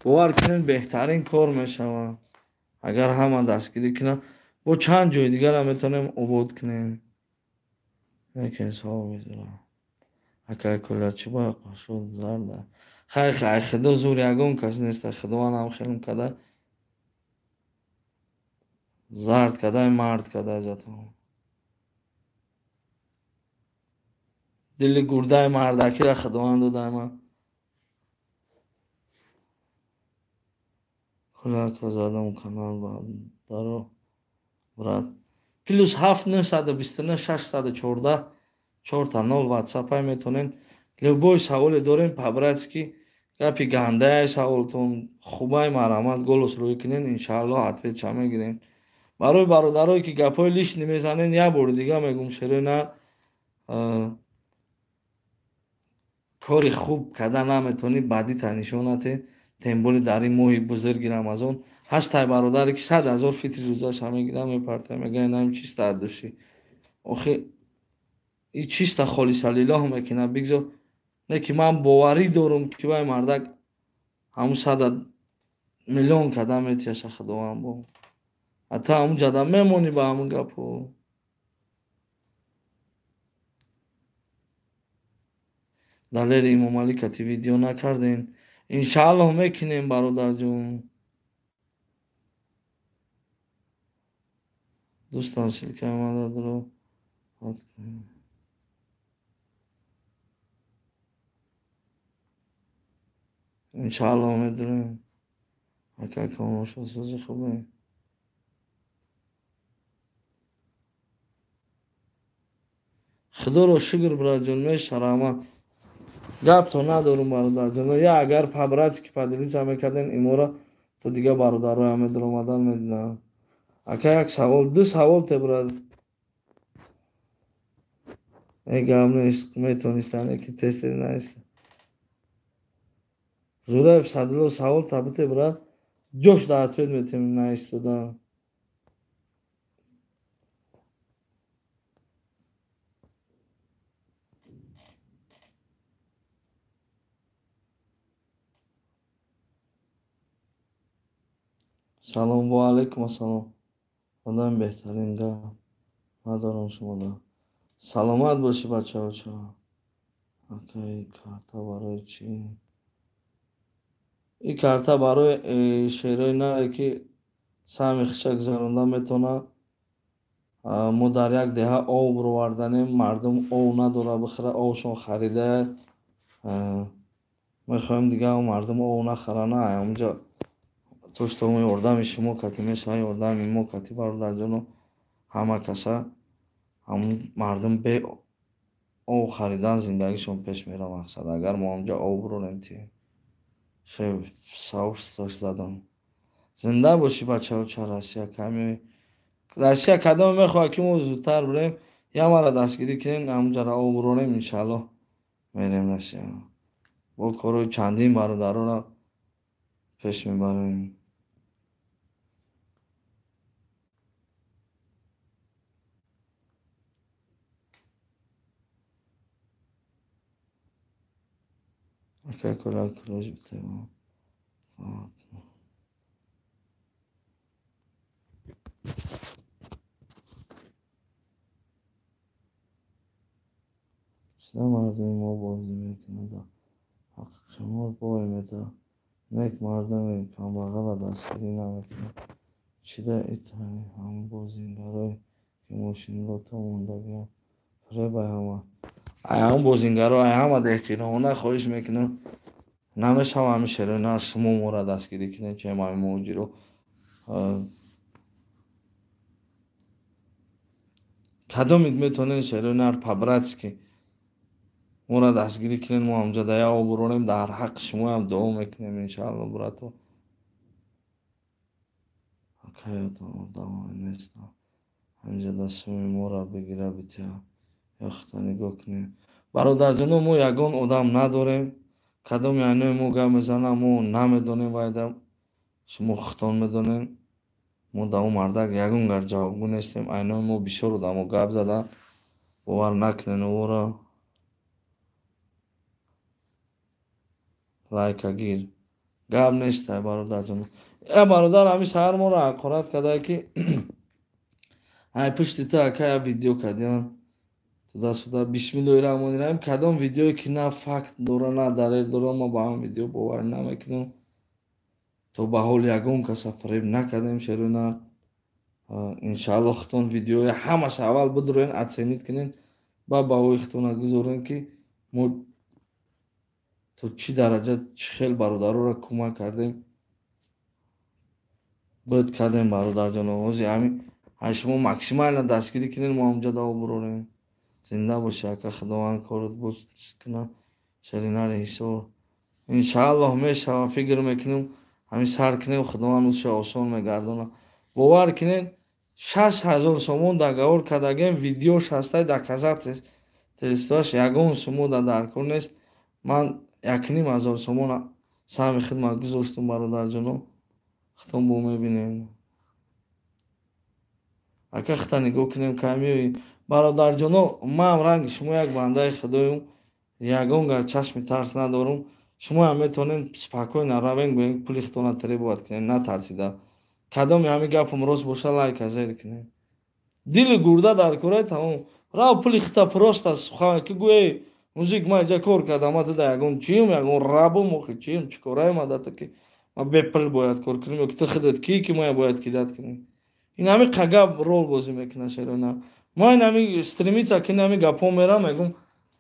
Бовар кунем, беҳтарин кор мешавад, агар ҳама дастгирӣ кунанд. Бо чанд ҷои дигарам метавонем обод кунем. Лекин савоби зура. Акай Коля, чӣ бояд шуд зарда? Хай, хай, Худо зур ягон кас нест. Худованд ҳам хелм када, зард кадай, мард кадай. Зато дили гурдаи мардакиро Худованд додай ман. Коля ака, задам канал даро, брат. +7 929 614 0000 ватсапай, метавонед любой саволе дорем, по-братски, гапи гандае, саволтон хубай, марҳамат, голос рӯй кунед, иншааллоҳ, ответ ша мегирем. Барои бародарое, ки гапҳои лишний мезанед, як бори дига мегум, шерои на, кори хуб карда наметавонӣ, бадита нишон натед, тем более дар ин моҳи бузурги Рамазон. Ҳастай бародаре, ки 100 000 фитри рӯзаша мегирад, мепарта, мега, инам чиста от души. Охи, и чиста холиса лиллоҳ мекунад, бигзор. Не ки ман боварӣ дорум, ки вай мардак ҳамун сада миллион када метияша Худованд бо. Ҳатто ҳамун ҷада мемонӣ ба ҳамун гапо. Далери Имомалӣ кати видео накардем? Иншааллоҳ, мекунем, бародарҷон. Дӯстон, ссылка и мададро. Иншааллоҳ, медурем. Ака, комошосози хубе? Худоро шукр, братҷон, мешарама. Гапто надорум, бародарҷон. Я агар по-братски поделиться мекарден имора, то дига бародароям медуромадан, медидам. Ака, як савол, ду савол те, брат. Э, гап нест, метонистан, ки тесте наист. Зураев Садулло, савол табите, брат, ҷош да ответ метем наистода. Салом. Ва алайкум ассалом. Одами беҳтарин, гап надорам шумода. Саломат бошӣ, бачаоча. Ака, и карта барои чӣ? И карта барои шерои наре, ки саҳми хиша гузаронда метавонад. Мо дар як деҳа ов бироварданем, мардум ов надора бихӯра, овшон харида. Мехоҳем, дига мардум ов нахаранд. Ҳамунҷа то что ёрдами шумо кати мешавад, ёрдами мо кати, бародарҷоно, ҳама каса ҳамун мардум бе ов харидан зиндагишон пеш меравад. Мақсад, агар мо ҳамҷа ов бирорем, тием. Савш задам. Зинда бошӣ, бачаоча. Россия ками, Россия кадоме мехоҳад, ки мо зудтар бирем, я мара дастгирӣ кунем, ҳамунҷара ов бирорем, иншааллоҳ, мерем Россия. Бо корҳои чандин бародароро пеш мебарем. Ака кола ключ битема. Чида мардуми мо бозӣ мекунад, ҳаққи қимор бой медиҳад, нек мардуми камбағалро дастгирӣ намекунад. Чида итани ҳамон бозингарое ки мошинлото мондагианд, фиребай ҳама. Ай ҳамон бозингаро, ай ҳама деҳқиноҳона хоҳиш мекунам, намешава ҳамин шерои шумо моро дастгирӣ кунед, чи ҳамин муҳоҷиро. Кадомит метавонед шерои нар по-братски моро дастгирӣ кунед, мо ҳамҷо да як обрӯрем, дар ҳаққи шумоям дуо мекунем иншаалло, брато. Акаётон одамое нестанд, ҳаминҷо да суми моро бигира битиҳад, ё худо нигоҳ кунед. Бародарҷоно, мо ягон одам надорем, кадоми айнои мо гап мезанад, мо намедонем, вайда шумо худтон медонед. Мо да он мардак ягон гар ҷавобгӯ нестем, айнои мо бисёр одамо гап зада, бовар накунед ӯро. Лайка гир. Гап нестай, бародарҷоно. Э бародар, ҳамин саҳар моро ҳақорат кардае ки ай пушти ту ака як видео кардиям. Туда-сюда. Бисмиллоҳи раҳмони раҳим. Кадом видеое ки на факт дора, на далел дора, ма ба ҳам видео бовар намекунам. То ба ҳол ягон каса фиреб накардем шерои нар. Иншаалло худтон видеои ҳамаша аввал бидуроен, оценить кунед, баъд баҳои худтона гузорен ки мо то чӣ дараҷа чӣ хел бародароро кӯмак кардем, буд кардем, бародарҷоно. Ҳозир ҳамин ҳай шумо максимально дастгирӣ кунед, мо ҳамҷо да обрӯрем. Зинда бошӣ ака, Худованд корот боз кунад. Шеринари Ҳисор. Иншааллоҳ мешава, фикр мекунем, ҳамин сар кунем, Худованд уша осон мегардонад. Бовар кунед, 6000 сомон договор кардагем, видеош ҳастай, доказательствоаш ягон сумо да даркор нест. Ман 1500 сомон саҳми хидмат гузоштум, бародарҷоно. Худтон бо мебинем. Ака худта нигоҳ кунем, кай меоӣ. Бародарҷоно, ман ранги шумо як бандаи худоюм, ягон гар чашми тарс надорум. Шумоям метавонем спокойно равем, гӯем пули худтона требовать кунем, натарсида. Кадоми ҳамин гапам рост боша, лайка зер кунем. Дили гурда дар кораи тамом. Рав пули худта просто сухан ки гӯ, мужик, ман инҷа кор кардам, ман туда ягон чиюм, ягон рабум, охи чиюм, чӣ кораем адата ки ман бепул бояд кор кунем, ё ки ту худат кӣ ки ман бояд кидат кунем. Ин ҳамин қагап рол бозӣ мекунад шероина. Ман ин ҳамин стремиться ки ин ҳамин гапҳо мерам, мегӯм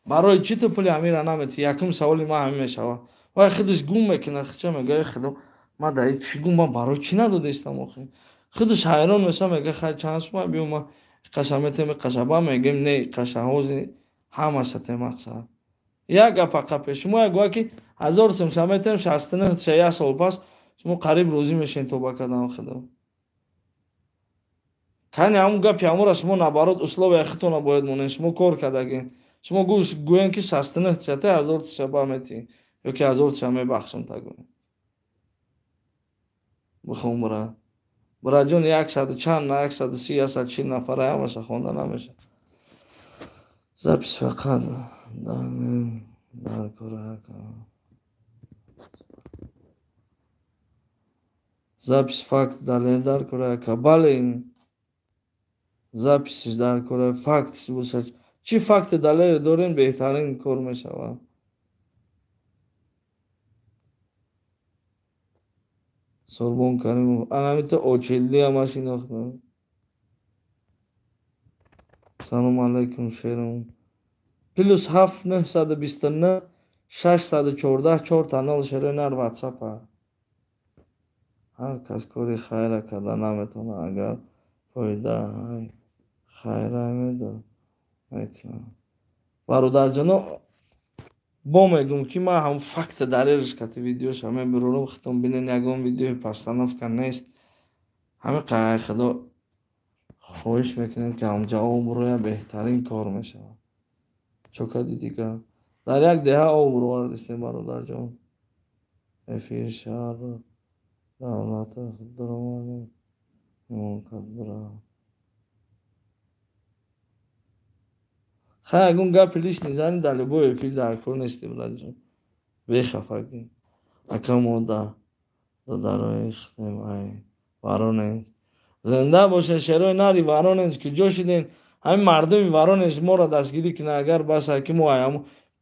барои чӣ ту пули ҳаминро наметӣ? Якум саволи ман ҳамин мешавад. Вай худаш гум мекунад, хича мегӯяд, худо, ман дар чӣ гум, ман барои чӣ надодистам охи? Худаш ҳайрон мешавад, мегӯяд хай чанд сума биё, ман иқаша метем, иқаша ба, мегӯем не, иқаша ҳози ҳамаша тем мақсад. Як гап ақаб шумо як гӯя ки 1000 сумша метем, 69 ша як сол пас шумо қариб розӣ мешавед тоба кардан худо. Кани ҳамун гапи ҳамонро шумо наоборот условия худтона бояд монед, шумо кор кардагин. Шумо гӯен ки 69 ша те 1000 ша ба метӣ, ё ки 1000 ша мебахшам та гӯен. Бихон бира. Бираҷон, 100 чанд, на 130, 140 нафара ҳамаша хонда намешавад. Запись фақат дар кора ака. Запись факт далел дар кора ака. Бале, записиш дар кора факт бошад. Чӣ факти далеле дорем, беҳтарин кор мешавад. Сурбон Каримов, анамита очилди ҳама шинохтам. Салом алайкум, шерум. Плюс 7 929 614 4 0 шерои нар ватсапа. Ҳар кас кори хайра карда наметавонад, агар фоидаи хайра медод мекунад. Бародарҷоно, бо мегӯм ки ман ҳам факта далелш кати видеоша мебурорам, худтон бинен, ягон видеои постановка нест. Ҳамин қайи худо хоҳиш мекунем ки ҳамҷа обрӯя беҳтарин кор мешавад. Чо кади дига? Дар як деҳа обрӯ овардистем, бародарҷон. Эфир шаҳр давлата даромадем, имон кард бира. Хай ягон гапи лишний зани дар любой эфир дар кор нести, бираҷон. Бехафагӣ. Ака мо да додарои худем ай Воронеж. Зинда бошед шерои нари Воронеж, ки ҷо шиден. Ҳамин мардуми Воронеж моро дастгирӣ кунад, агар бас ки мо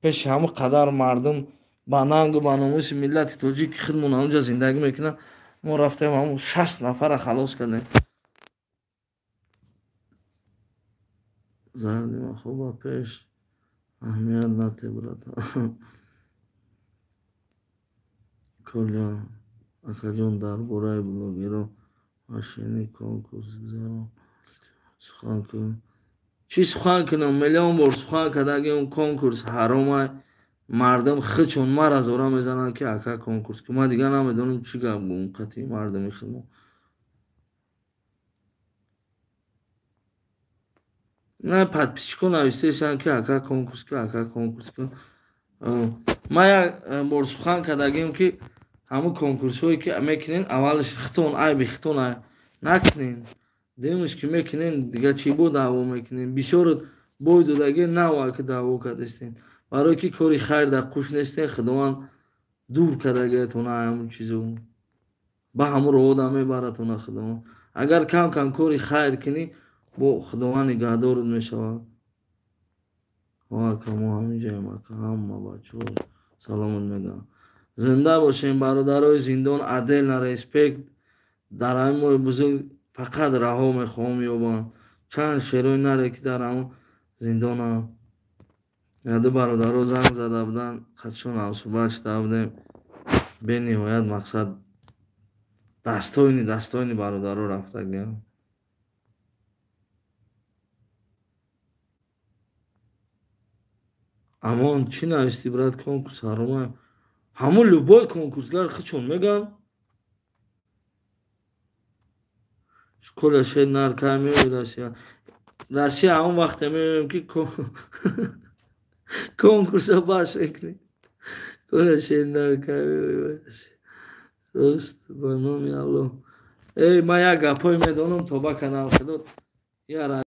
пеши ҳамон қадар мардум ба нангу ба номуси миллати тоҷик ки худмон ҳамонҷа зиндагӣ мекунад, мо рафтем ҳамон 60 нафара халос кардем. Зарди махо ба пеш аҳамият нате, брата. Коля акаҷон, дар бораи блогеро машини конкурс гузарон сухан кун. Чӣ сухан кунам? Миллион бор сухан кардагим, конкурс ҳаромай. Мардум хичон мара зора мезананд, ки ака конкурс ки. Ман дигар намедонам чӣ гап гӯм қатъи мардуми худмо. На подписчико навистесанд, ки ака конкурс ки, ака конкурс ки. Ман як бор сухан кардагим, ки ҳамун конкурсҳое ки мекунен, аввалаш хитон айби хитон накунен, дуюмаш ки мекунен, дигар чӣ бо даъво мекунен. Бисёр бой додаги нава ки даъво кардастен, барое ки кори хайр дар қуш нестен. Худованд дур кардагиятона ҳамун чизо, ба ҳамун роҳода мебаратона Худованд. Агар кам кам кори хайр кунӣ, бо Худованд нигаҳдорат мешавад. Ака, мо ҳаминҷаем, ака, ҳама бачаҳо саломат мегӯям. Зинда бошем, бародарои зиндон, отдельно респект. Дар ҳамин моҳи бузург фақат раҳо мехоҳам ёбам. Чанд шерои наре ки дар ҳамон зиндонам. Яду бародаро занг зада буданд, қатшон ҳамсӯҳбат шуда будем. Бениҳоят мақсад дастоини дастоини бародаро рафтагиам. Амон, чӣ нависти, брат? Конкурс ҳарома. Ҳамон любой конкурсгар хичон мегӯям. Коля шер нар кай меои Россия? Россия ҳамон вақте меоем, ки конкурса бас мекунем. Коля шер нар кай меои Россия? Рост, ба номи Аллоҳ. Эй, ман як гапҳое медонам, тоба кардам, Худо. Я